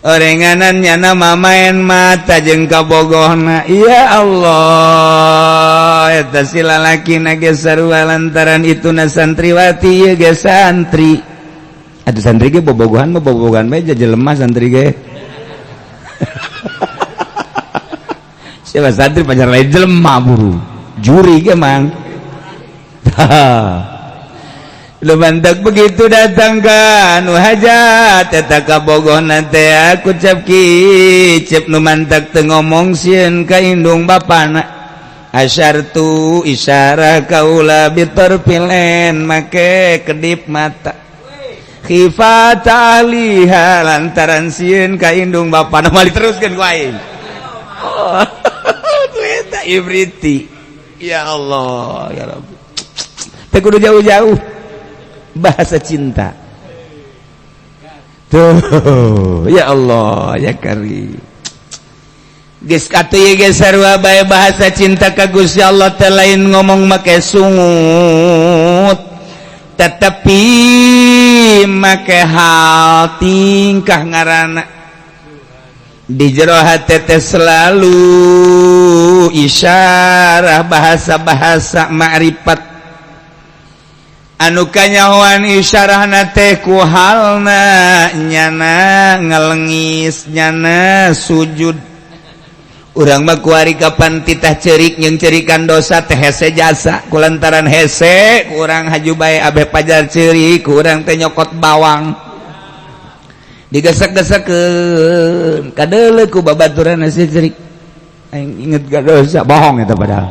Orenganan nyana main mata jeung kabogohna. Ya Allah, eta si lalakina ge sarua lantaran ituna santriwati ieu ge santri. Atuh santri ge bobogohan mah bobogohan bae jelema santri ge. Siapa santri pacar lain jelema buru juri emang. Lu mantak begitu datang ka nu hajat eta kabogohna teh aku cap kicep nu mantak teu ngomong sieun ka indung bapana. Asyartu isyarah kaula bitarfilen make kedip mata khifata aliha lantaran sieun ka indung bapana mal diteruskeun ku aing. Oh, eta ibriti. Ya Allah ya Rabbi, teu kudu jauh-jauh bahasa cinta tuh. Ya Allah ya Karim, geus atuh ieu geus sarua bae bahasa cinta ka Gusti Allah teh lain ngomong make sungut, tetapi make hal tingkah ngaranna di jero hate teh selalu isyarah bahasa-bahasa ma'rifat anu kanyahoan isyarahna teh ku halna nyana ngalengis, nyana sujud. Urang mah kuari kapan titah cerik jeung cerikan dosa teh hese jasa kulantaran hese kurang haju bae abe pajar cerik kurang teh nyokot bawang digesek-gesekkeun kadeuleu ku babaturan hese cerik aing inget ka dosa. Bohong eta, padahal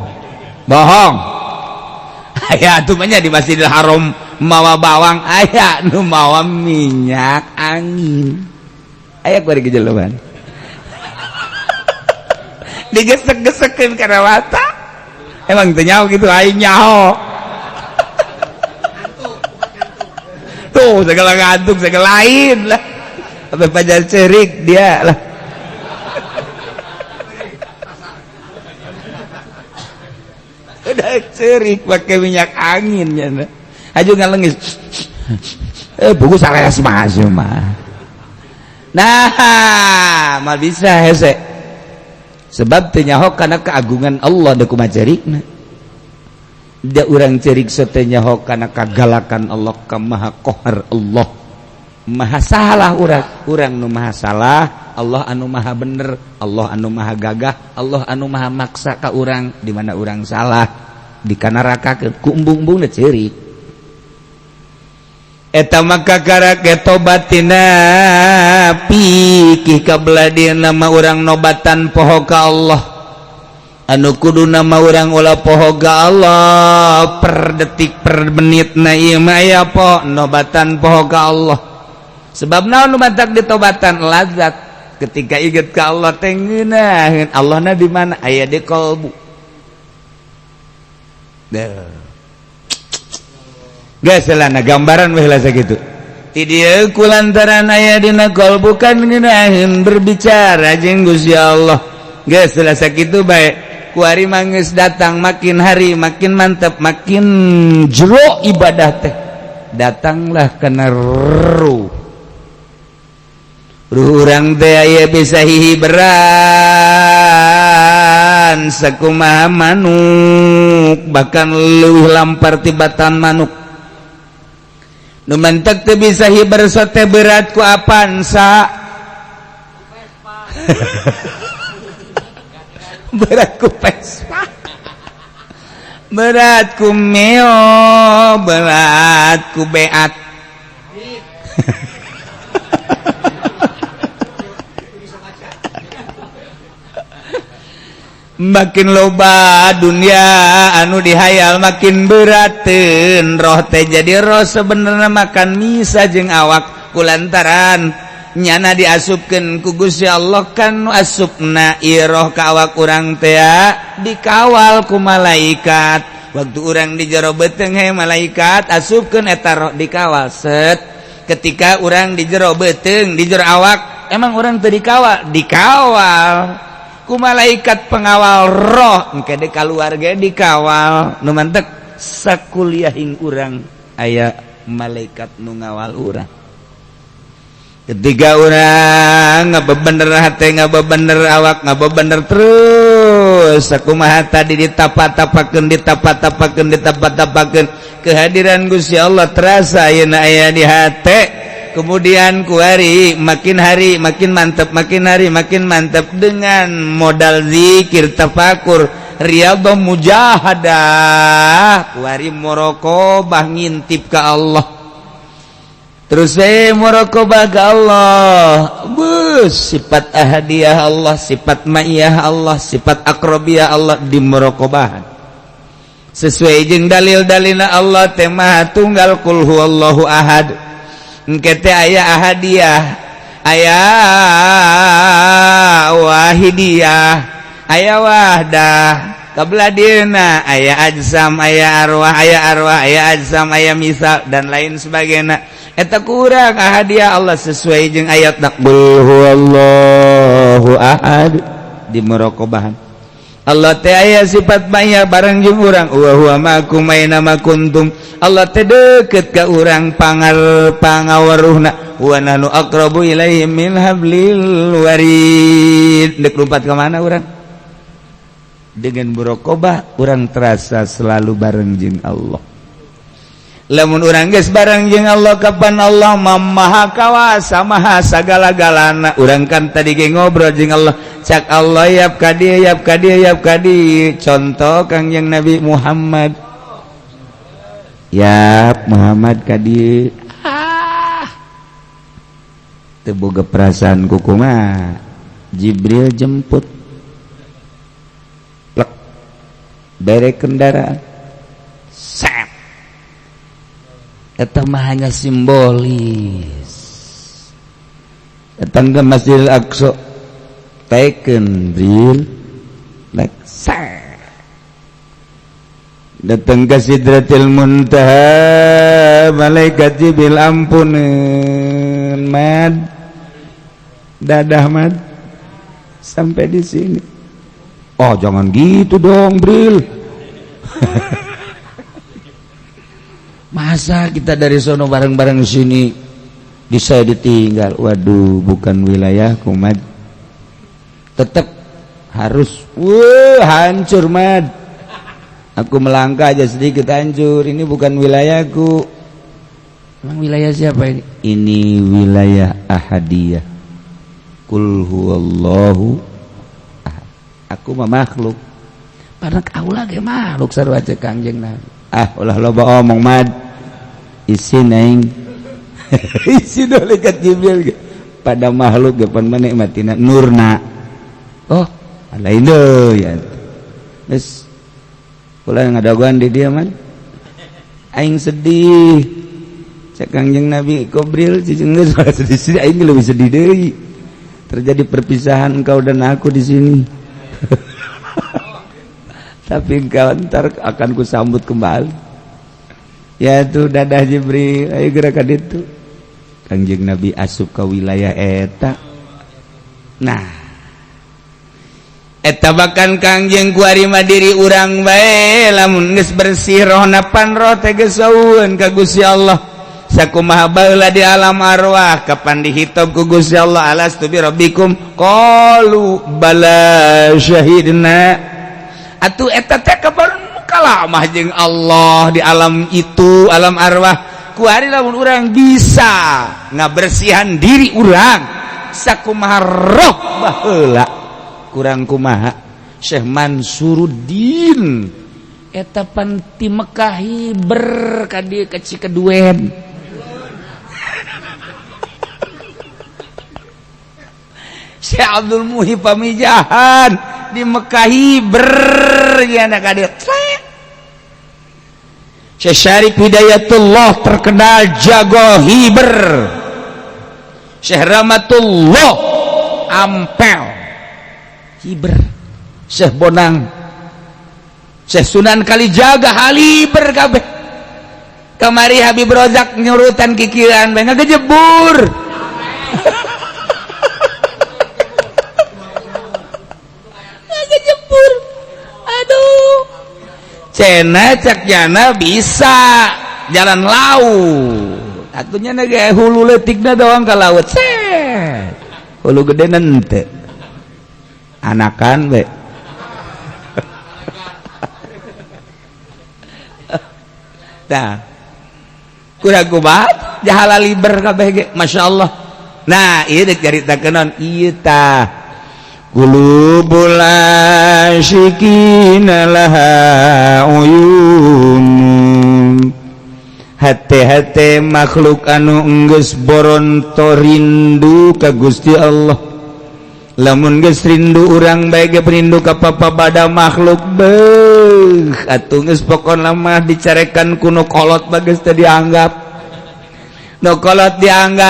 bohong. Aya atuh mah nya di Masjidil Haram mawa bawang, aya nu mawa minyak angin, aya kuari gejeloban digesek-gesekkeun kana mata. Emang teu nyaho gitu? Aing nyaho tuh segala ngantuk segala lain lah sampai pajar cerik dia lah. Udah cerik pakai minyak angin ya aju ngalengis buku salah masuk mah. Nah mal bisa hese sebab teu nyaho kana keagungan Allah da kumaha cerikna. Da urang cerik teu nyaho kana kagalakan Allah, ka maha kohar Allah, maha salah urang, urang nu maha salah, Allah anu maha bener, Allah anu maha gagah, Allah anu maha maksa ka urang di mana urang salah dikanarakakeun ku embung-embungna ceurik. Eta maka karake tobatina pikih kabelah dieuna nama urang nobatan poho ka Allah anu kudu nama urang ulah poho ka Allah per detik per menit na ieu mah aya po nobatan poho ka Allah. Sebab naon nu matak ditobatan lazat ketika inget ka Allah teh ngeunaheun Allahna di mana aya di kalbu. Deuh. Geus lah gambaran weh lah sakitu. Ti dieu kulantaran aya dina kalbu kan ngeunaheun berbicara jeung Gusti Allah. Geus lah sakitu bae. Kuari manggeus datang makin hari makin mantep makin jero ibadah teh. Datanglah kana ruh. Ruh urang teh aya bisa hihiberan sakumaha manuk bahkan leuwih lampar tibatan manuk. Nu mentek teu bisa hiber sote berat ku Avanza. Berat ku Vespa, berat ku Mio, berat ku Beat. Makin loba dunia anu dihayal makin berateun roh teh jadi roh sebenarnya makan misa jeung awak kulantaran nyana diasupkeun ku Gusti Allah kan asupna ieu roh ka awak urang teh dikawal ku malaikat. Waktu urang di jero beuteung he malaikat asupkeun eta roh dikawal set. Ketika urang di jero beuteung di jero awak emang urang teu dikawal, dikawal ku malaikat pengawal roh engke de kaluarga dikawal. Nu mantek sakuliahing urang aya malaikat nu ngawal urang. Ketika urang ngabebener hate, ngabebener awak, ngabebener terus sakumaha tadi ditapa-tapakeun, ditapa-tapakeun, ditapa-tapakeun kehadiran Gusti Allah terasa ayeuna aya di hate. Kemudian kuari makin hari makin mantep, makin hari makin mantep dengan modal zikir, tafakur, riyadhah, mujahadah. Kuari muraqabah, ngintip ke Allah terus, muraqabah ke Allah. Bus, sifat ahadiyah Allah, sifat ma'iyah Allah, sifat akrobiyah Allah di muraqabahan sesuai jeung dalil-dalilna. Allah teh Maha Tunggal, qul huwallahu ahad. Engke teh aya ahadiyah, aya wahidiyah, aya wahdah. Kabelah dieuna aya ajsam, aya arwah, aya arwah, aya ajsam, aya misal, dan lain sebagainya. Eta kurang ahadiyah Allah sesuai jeung ayat qul huwallahu ahad. Di muraqabahan Allah teh aya sifat maya bareng jeung urang, wa huwa ma'akum aina ma kuntum. Allah teh deket ka urang, pangar pangaweruhna, wa nahnu aqrabu ilaihi min hablil warid. Dek lompat ke mana urang? Dengan muraqabah urang terasa selalu bareng jeung Allah. Lamun urang geus bareng jeung Allah, kapan Allah Maha Kawasa, Maha sagala-galana. Urang kan tadi ge ngobrol jeung Allah, cak Allah, yap ka dieu, yap ka dieu, yap ka dieu. Contoh Kangjeng Nabi Muhammad, yap Muhammad ka dieu. Ah, teu boga perasaan kukumaha. Jibril jemput, plek, bere kendaraan, set. Eta mah hanya simbolis. Datang ke Masjidil Aqsa, teken Bril, like set. Datang ke Sidratil Muntaha, malaikat Jibril, ampun mad, dadah mad, sampai di sini. Oh, jangan gitu dong, Bril. Masa kita dari sono bareng-bareng sini, di saya ditinggal? Waduh, bukan wilayah mad. Tetap harus, wah, hancur mad. Aku melangkah aja sedikit hancur. Ini bukan wilayahku. Emang wilayah siapa ini? Ini wilayah ahadiyah. Qul huwallahu ahad. Aku mah makhluk. Padahal aku lagi makhluk sarua cek Kangjeng Nabi. Ah, ulah loba omong mad. Isin aing. Isin malaikat Jibril pada makhluk ge pan menikmatina nurna. Oh, lain deui ya. Geus kula ngadagoan di dia man. Aing sedih. Cek Kangjeng Nabi, Kobril cicing geus sedih, aing lebih sedih deui. Terjadi perpisahan engkau dan aku di sini. Tapi engkau ntar akan kusambut kembali. Ya tuh, dadah Jibril, ayo gerakan itu. Kangjeng Nabi asup ke wilayah eta. Nah, eta bahkan Kangjeng kuari mah diri urang bae lamun geus bersih rohna, pan roh teh geus ka Gusti Allah. Sakumaha baheula di alam arwah, kapan dihitob ku Gusti Allah, alastu bi rabbikum, qalu bala syahidna. Atuh eta teh kapan kalamah jeung Allah di alam itu, alam arwah. Kuari lamun urang bisa ngabersihan diri urang sakumaha roh baheula, kurang kumaha Syekh Mansuruddin eta pan ti Mekah hiber ka dieu ka Cikeduen. Syekh Abdul Muhyi Pamijahan di Mekah hiber anak ka dieu. Syekh Syarif Hidayatullah terkenal jago hiber. Syekh Rahmatullah Ampel hiber. Syekh Bonang, Syekh Sunan Kalijaga haliber kabeh. Kamari Habib Rozak nyurutan kikiran bae ngagejebur. Ngagejebur. Aduh. Cena cak jana bisa jalan laut. Atunya nage hulu leutikna doang ka laut. Set. Hulu gede nente. Anakan be. Nah, kurang kumat. Jahala liber kabeh ge, Masya Allah. Nah, ieu deuk caritakeun naon ieu tah. Qulubul asyikina laha uyun. Hate-hate makhluk anu enggeus boronto rindu ka Gusti Allah. Lamun geus rindu urang bae ge rindu ka papa bada makhluk beuh atuh geus pokona mah dicarekan ku nu kolot bageus teu dianggap. Nu kolot dianggap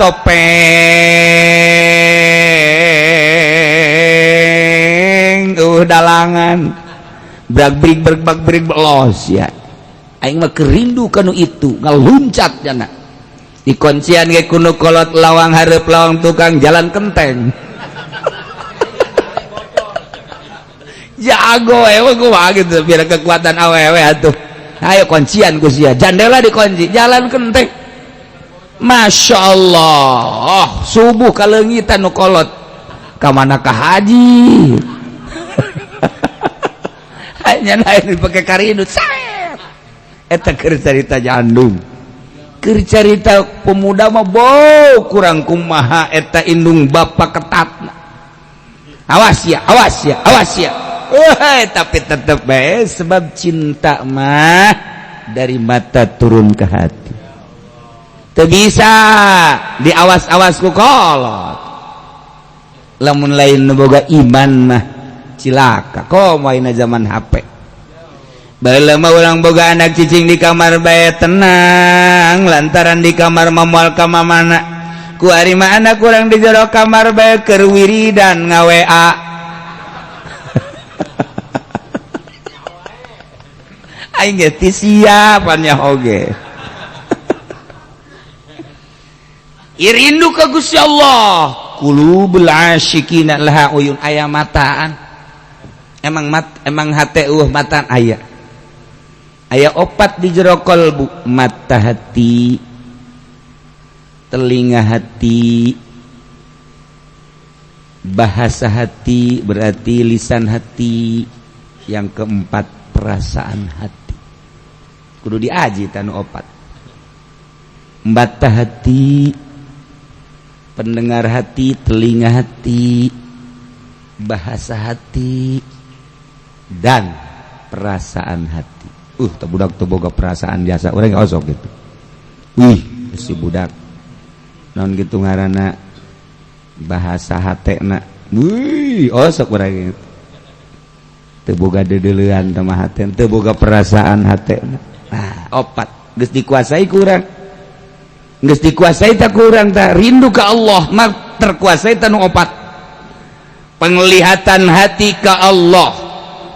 topeng dalangan. Brak-brik brak-brik belos ya. Aing mah kerindu kanu itu ngaluncat jana dikuncian ge kuno kolot lawang hareup lawang tukang jalan kenteng. Jago ewe gua gitu biar kekuatan awewe atuh. Ayo kuncian ku sia, jandela dikunci jalan kenteng. Masya Allah, subuh kaleungitan nu kolot ka mana ka haji. Hanya lain dipake karindu. Eta keur carita jandung, keur carita pemuda mah bau kurang kumaha eta indung bapak ketat. Awas ya, awas ya, awas ya. Wah, tapi tetep bae sebab cinta mah dari mata turun ke hati. Teu bisa diawas-awas ku kolot. Lamun lain nu boga iman mah cilaka. Komo ayeuna zaman HP. Baheula mah urang boga anak cicing di kamar bae tenang lantaran di kamar moal ka mamana. Ku ari mah anak urang di jero kamar bae keur wiridan nga-WA. Aing ge teu siap nya oge. Irindu ka Gusti Allah. Qulubul asyikina laha uyun, aya mataan. Emang mat emang hate eueuh mataan aya. Aya opat di jero kolbu, mata hati, telinga hati, bahasa hati berarti lisan hati, yang keempat perasaan hati. Kudu diaji tanu opat. Mata hati, pendengar hati, telinga hati, bahasa hati, dan perasaan hati. Teu budak teu boga perasaan biasa urang osok gitu. Wih, si budak naon gitu ngaranna bahasa hatena. Wih, osok urang gitu. Teu boga deudeulean teh mah hate, teu boga perasaan hatena. Nah, opat geus dikuasai ku urang. Geus dikuasai tak ku urang tah rindu ka Allah, mah terkuasai tanu opat. Penglihatan hati ka Allah,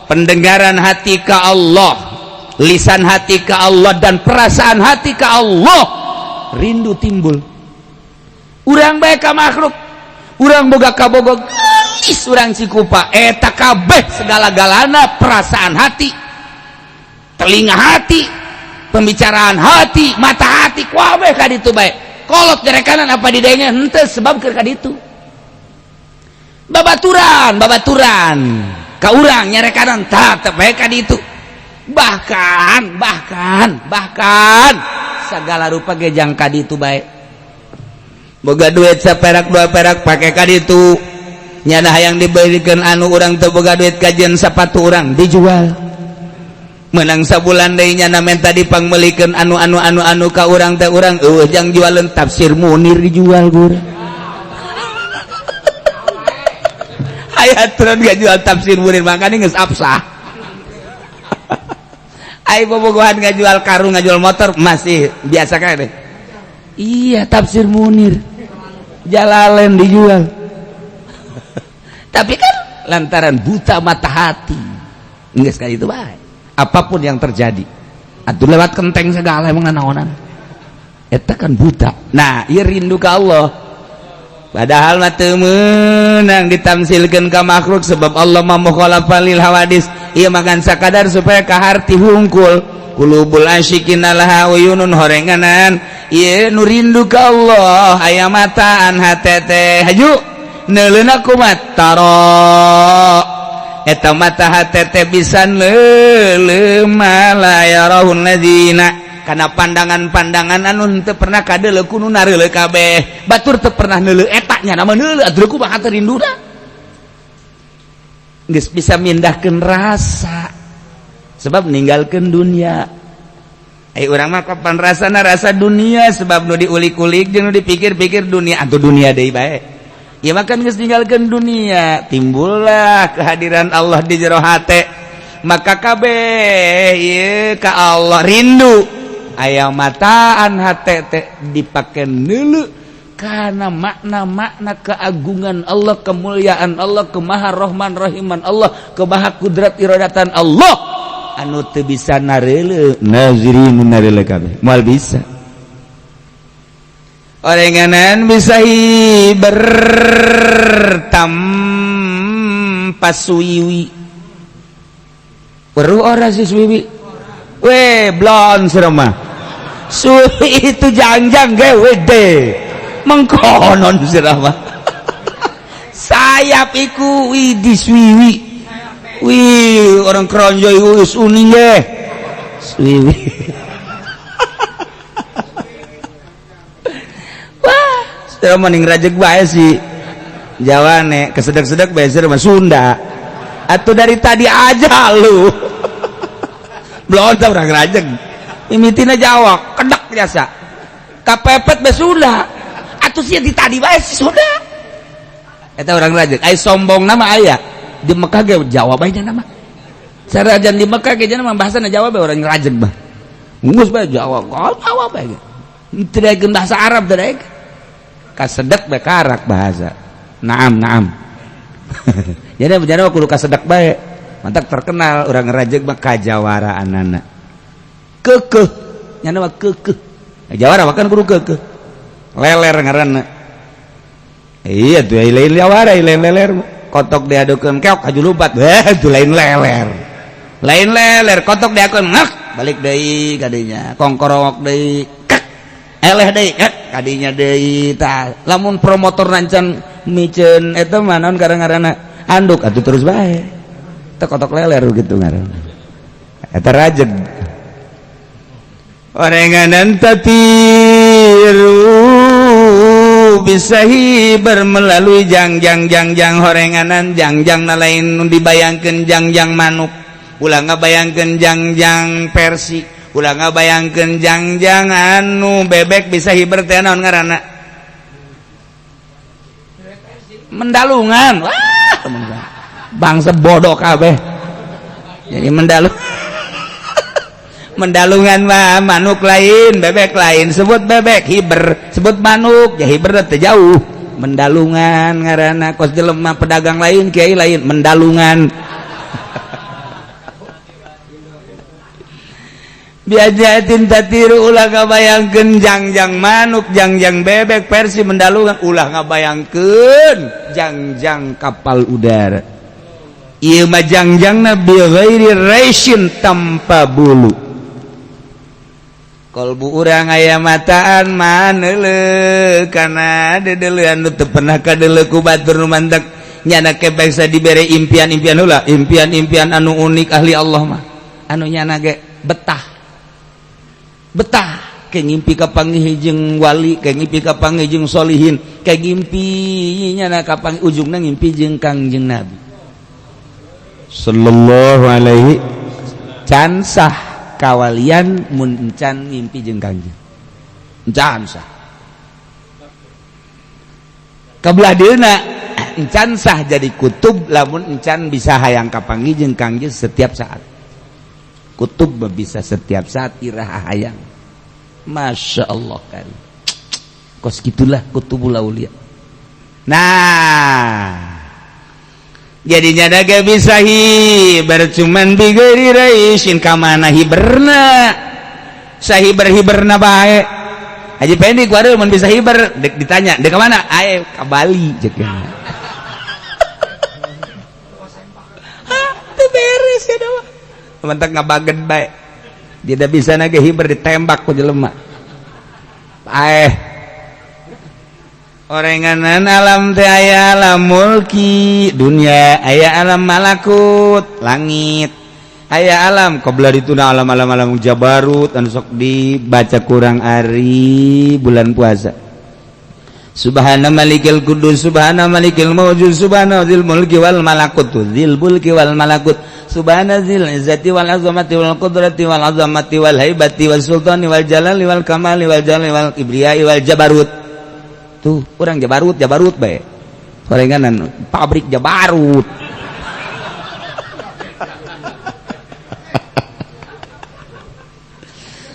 pendengaran hati ka Allah, lisan hati ke Allah, dan perasaan hati ke Allah. Rindu timbul. Urang bae ka makhluk, urang boga kabogo geulis urang cikupa eta kabeh segala-galana perasaan hati, telinga hati, pembicaraan hati, mata hati kabeh ka ditu bae. Kolot jarekanan apa didenge henteu sebab keur ka ditu. Babaturan, babaturan ka urang nyarekanan tah teu bae ka ditu. Bahkan segala rupa gejang kaditu bae. Boga duit saperak dua perak pake kaditu. Nyana hayang diberikan anu urang teu boga duit kajian sepatu urang dijual. Menang sabulan deui nyana menta dipangmeulikeun anu anu anu anu ka urang teh urang eueuh jang jualeun tafsir Munir dijual gur. Aya aturan jual tafsir Munir makane geus absah. Ai bobogohan ngajual karung ngajual motor masih biasa kan deh. Iya tafsir Munir Jalalain dijual. Tapi kan lantaran buta mata hati geus ka ditu bae. Apapun yang terjadi atuh lewat kenteng segala emang nanaonan eta kan buta. Nah ieu rindu ka Allah padahal mah teu meunang ditamsilkeun ka makhluk sebab Allah mah mukhalafah lil hawadis. Ieu makan sakadar supaya kaharti hungkul. Qulubul asyikina laha uyunun horenganan. Ieu nu rindu ka Allah aya mataan hate teh haju neuleuna kumat taro eta mata hate teh bisa leuleuh la yarahun ladina Karena pandangan-pandangan anu teu pernah kadeuleu ku nu nareuleu kabeh. Batur teu pernah neuleu eta nya nama neuleu atuh kumaha teu rinduna. Geus bisa mindahkeun rasa sebab ninggalkeun dunia. Ai urang mah kapan rasana rasa dunia sebab nu diulik-ulik jeung nu dipikir-pikir dunia atuh dunia deui bae. Ieu mah kan geus ninggalkeun dunia, timbullah kehadiran Allah di jero hate. Maka kabeh ieu ka Allah rindu. Aya mataan hate teh dipake neuleu karena makna-makna keagungan Allah, kemuliaan Allah, kemaha Rahman Rahiman Allah, kemaha kudrat iradatan Allah anu teu bisa nareuleu nazirin nareuleu kabeh moal bisa. Orenganan bisa hiber tanpa suwiwi. Perlu ora si suwiwi? Weh, blon sirah. Suwi itu jangjang gewede. Mengkonon sirah mah. Sayap iku widih suwiwi. Wih, orang keronjo iku wis uning ge. Suwiwi. Wah, sirah mah ning rajeg bae si Jawane, kesedek-sedek bae sirah mah Sunda. Atau dari tadi aja lu. Belum tau orang rajeg. Mimitina Jawa, kedek biasa. Kapepet bae Sunda. Atuh sia di tadi bae Sunda. Eta orang rajeg. Ai sombong nama aya. Di Mekah ge Jawa bae nya nama. Sarajan di Mekah ge nya mah bahasana Jawa bae orang rajeg mah. Geus bae Jawa, Jawa bae. Teu daekeun bahasa Arab teu daek. Kasedek bae karak bahasa. Naam, naam. Jadi bejana kudu kasedek bae. Mantak terkenal orang rajeg mah kajawaraanana. Keukeuh, nya mah keukeuh. Jawara mah kan kudu keukeuh. Leler ngaranna. Iya tuh lain jawara, lain leler. Kotok diadukeun keok haju lupat. Itu lain leler. Lain leler, kotok diadukeun ngek, balik deui kadinya. Kongkorowok deui, kek. Eleh deui, kek, kadinya deui tah. Lamun promotor nancan miceun eta mah naon ngaranna anduk atuh terus bae. Teu kotok leler gitu ngaranna. Eta rajeg. Orenganan tatiru bisa hiber melalui jangjang jangjang horenganan jangjang na lain dibayangkeun jangjang manuk, ulah ngabayangkeun jangjang persi, ulah ngabayangkeun jangjang anu bebek bisa hiber teh naon ngaranna? Mendalungan. Wah, bangsa bodoh kabeh. Jadi mendalung mendalungan mah manuk lain, bebek lain. Sebut bebek hiber, sebut manuk ya hiber teh jauh. Mendalungan ngaranna kos jelema pedagang lain, kiai lain, mendalungan. Biajatin tatiru ulah ngabayangkeun jangjang manuk, jangjang bebek versi mendalungan, ulah ngabayangkeun jangjang kapal udara. Ieu mah jangjangna bi ghairi raisin tanpa bulu. Kolbu urang aya mataan maneuleuh kana dedeleuan nu teu pernah kadeuleuh ku batur nu mantek nyana ke bangsa dibere impian-impian heula, impian-impian anu unik ahli Allah mah. Anu nyana ge betah. Betah ke ngimpi kapanggih jeung wali, ke ngimpi kapanggih jeung solihin, ke ngimpi nyana kapanggih ujungna ngimpi jeung Kangjeng Nabi sallallahu alaihi. Can sah kawalian mun encan ngimpi jeung Kangjeng. Encan sah. Kabelah dieuna encan sah jadi kutub lamun encan bisa hayang kapanggih jeung Kangjeng setiap saat. Kutub bisa setiap saat iraha hayang. Masya Allah kan. Kos gitulah kutubul aulia. Nah, jadinya daga bisa hiber cuman bigeri raisin kamana hiberna. Sahiber-hiberna bae. Haji Pendi ku mun bisa hiber dek ditanya, dek ka mana? Ae ka Bali cek. Hah, teu beres ya doa. Mentak ngabagen bae. Tidak bisa nage hiber ditembak ku jelema. Ae orenganan alam teh aya alam mulki dunia, aya alam malakut langit, Aya alam qabla dituna, alam alam alam jabarut anu sok dibaca kurang ari bulan puasa. Subhana malikil kudus, subhana malikil mawjud, subhana dzil mulki wal malakut, dzil mulki wal malakut, subhana dzil izzati wal azamati wal qudrati wal azamati wal haibati wal sultani wal jalali wal kamali wal jalali wal kibriyai wal jabarut. Tuh, urang jabarut jabarut bae. Sorenganan pabrik jabarut.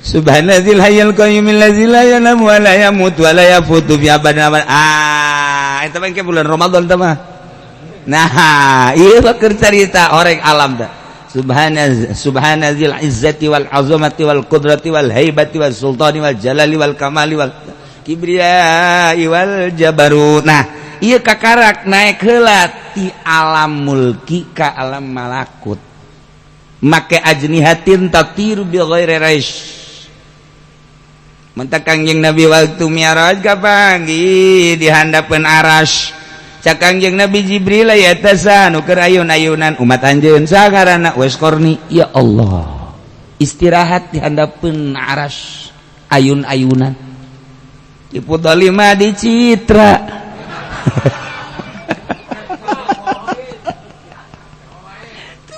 Subhanadzil hayyul qayyum allazi la yanamu wa la yamutu wa la yafutu fi abadin abad. Ah, eta mah bulan Ramadan teh mah. Nah, ieu mah keur carita oreng alam teh. Subhanadzil izzati wal azamati wal qudrati wal haibati wal sultani wal jalali wal kamali wal kibriyai wal jabarut. Nah, ieu kakarak naik heula ti alam mulki ka alam malakut. Make ajnihatin tatiru bi ghairi raish. Mentak Kangjeng Nabi waktu mi'raj kapanggih di handapeun aras. Cak Kangjeng Nabi Jibril aya teh nu keur ayun-ayunan umat anjeun sagarana Wes Qarni, ya Allah. Istirahat di handapeun aras ayun-ayunan. Dipudali mah dicitra.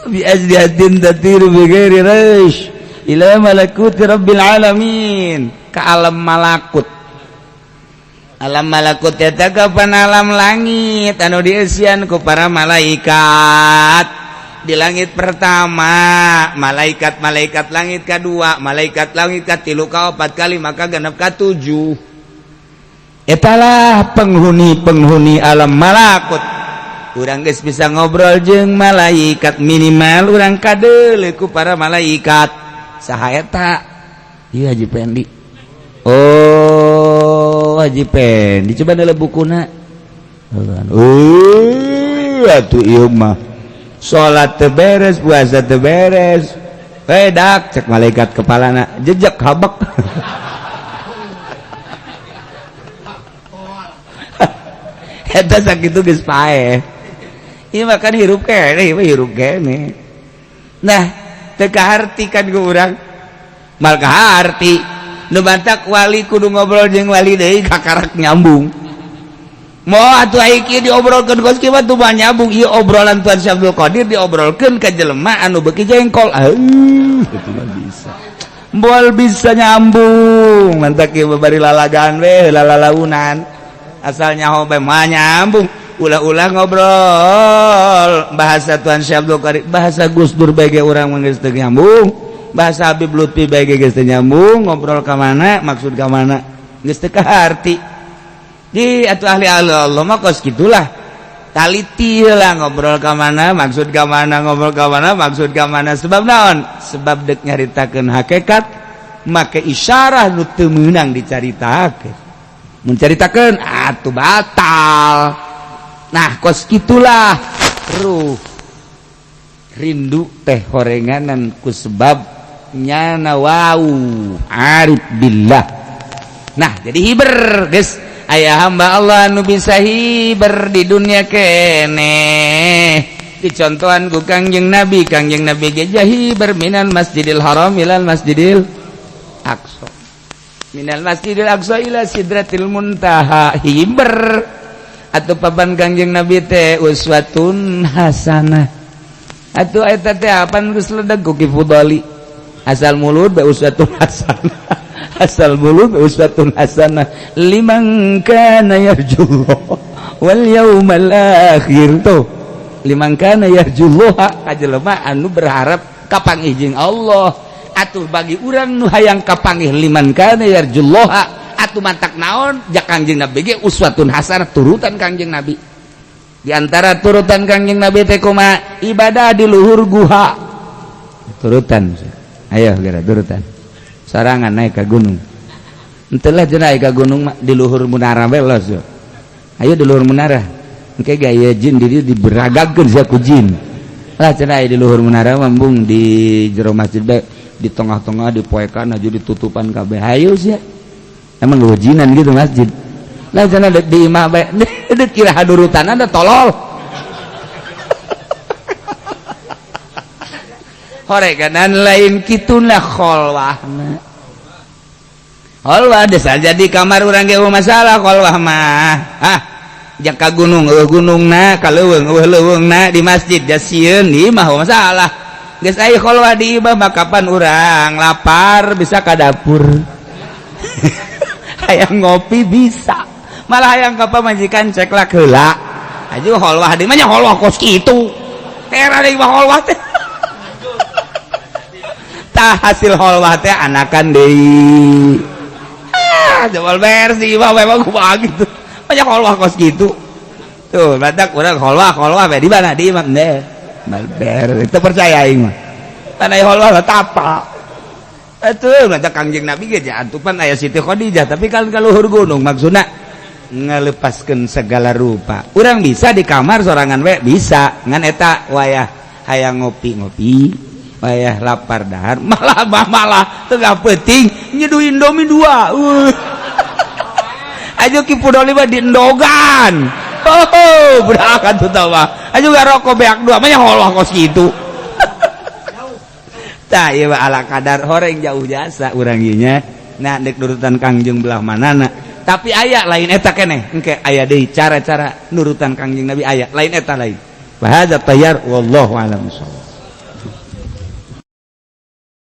Bi ajnihatin tatiru bi ghairi raish ila malakuti rabbil alamin. Ke alam malakut. Alam malakut eta kapan alam langit anu dieusian ku para malaikat. Di langit pertama malaikat-malaikat langit kedua, malaikat langit katilu, kaopat, kalima, kagenep, katujuh. Etalah penghuni-penghuni alam malakut. Urang geus bisa ngobrol jeung malaikat, minimal urang kadeuleu ku para malaikat. Saha eta? Ieu Haji Pendi. Oh, Haji Pendi coba dalam bukuna. Atuh ieu mah. Salat teu beres, puasa teu beres. Dak cek malaikat kepalana, jejak habek. Eta sakitu geus paeh. Ieu mah kan hirup keneh, ieu mah hirup keneh. Nah, teu kaharti kan ku urang. Mal kaharti. Nu bantak wali kudu ngobrol jeung wali deui kakarak nyambung. Moal atuh ai kieu diobrolkeun kos kieu mah teu nyambung. Ieu obrolan Tuan Syekh Abdul Qadir diobrolkeun ka jelema anu beuki jengkol. Itu mah bisa. Moal bisa nyambung. Mantak ieu bari lalagaan we lalalaunan. Asal nyaho bae mah nyambung. Ulah-ulah ngobrol bahasa Tuan Syekh Abdul Qadir, bahasa Gus Dur bae ge urang mah geus teu nyambung. Bahasa Habib Lutfi bae geus teu nyambung, ngobrol ka mana maksud ka mana geus teu kaharti. Di atuh ahli Allah mah kos kitulah. Taliti lah ngobrol ka mana maksud ka mana, ngobrol ka mana maksud ka mana. Sebab naon? Sebab deuk nyaritakeun hakikat make isyarah nu teu meunang dicaritakeun. Mun caritakeun atuh batal. Nah kos kitulah ruh rindu teh horenganan ku sebab nyana wau arif billah. Nah jadi hiber guys, ayah hamba Allah nu bisa hiber di dunia keneh. Dicontohan ku Kangjeng Nabi, Kangjeng Nabi ge hiber minal Masjidil Haram ilal Masjidil Aqsa, minal Masjidil Aqsa ila Sidratil Muntaha. Hiber atau papan Kangjeng Nabi teh uswatun hasanah. Atuh eta teh apan geus ledeg ku Ki Fudali. Asal mulut be uswatun hasanah. Asal mulut be uswatun hasanah liman kana yarjullah wal yaumal akhir. Tuh liman kana yarjullah ka jelema anu berharap kapanggih jeung Allah. Atuh bagi urang nu hayang kapanggih liman kana yarjullah atuh mantak naon ja Kangjeng Nabi ge uswatun hasanah, turutan Kangjeng Nabi. Di antara turutan Kangjeng Nabi teh kumaha? Ibadah di luhur guha. Turutan. Ayo geura turutan. Sarangan naik ka gunung. Henteu lah naik ka gunung mah di luhur munara we los. Ayo di luhur munara. Engke ge aya jin di dieu diberagagkeun sia ku jin. Lah cenah di luhur munara mah embung di jero masjid bae di tengah-tengah dipoekan aja ditutupan kabeh. Hayu sia. Emang wajinan gitu masjid. Lah cenah di imah bae dikira hadurutan ada tolol. Horeganan lain kituna kholwahna. Kholwah desa jadi kamar urang ge masalah kholwah mah. Ah, jaka gunung eueuh gunungna, ka leuweung eueuh leuweungna, di masjid jasieun di mah masalah. Geus aya kholwah di imah mah kapan urang lapar bisa ka dapur. Hayang ngopi bisa. Malah hayang ka pamajikan ceklak heula. Aju kholwah di mah kholwah kos kitu. Era deui mah kholwah teh. Tah hasil kholwah teh anakan deui. Ah, jual bersih mah memang kumaha gitu. Banyak kholwah kos gitu. Tuh, badak urang kholwah kholwah di mana di imah deh. Ber, itu percaya aing mah. Pan aya kholwah lah tapa. Atuh, badak Kangjeng Nabi ge atupan aya Siti Khadijah, tapi kan ka luhur gunung maksudna ngalepaskeun segala rupa. Urang bisa di kamar sorangan we bisa, ngan eta wayah hayang ngopi-ngopi, wayah lapar dahar, malah malah tengah peuting nyeduh Indomie dua. Aja Ki Pudoli mah diendogan. Oh, berangkat tuh tawa. Aja gak rokok beak dua, mah holwah kos gitu. Tah ieu mah ala kadar horeng jauh jasa urang ieu nya. Nah, dek nurutan Kangjeng belah manana. Tapi aya lain eta keneh, engke aya deui cara-cara nurutan Kangjeng Nabi aya, lain eta lain. Wa hadza tayyar wallahu a'lam bissawab.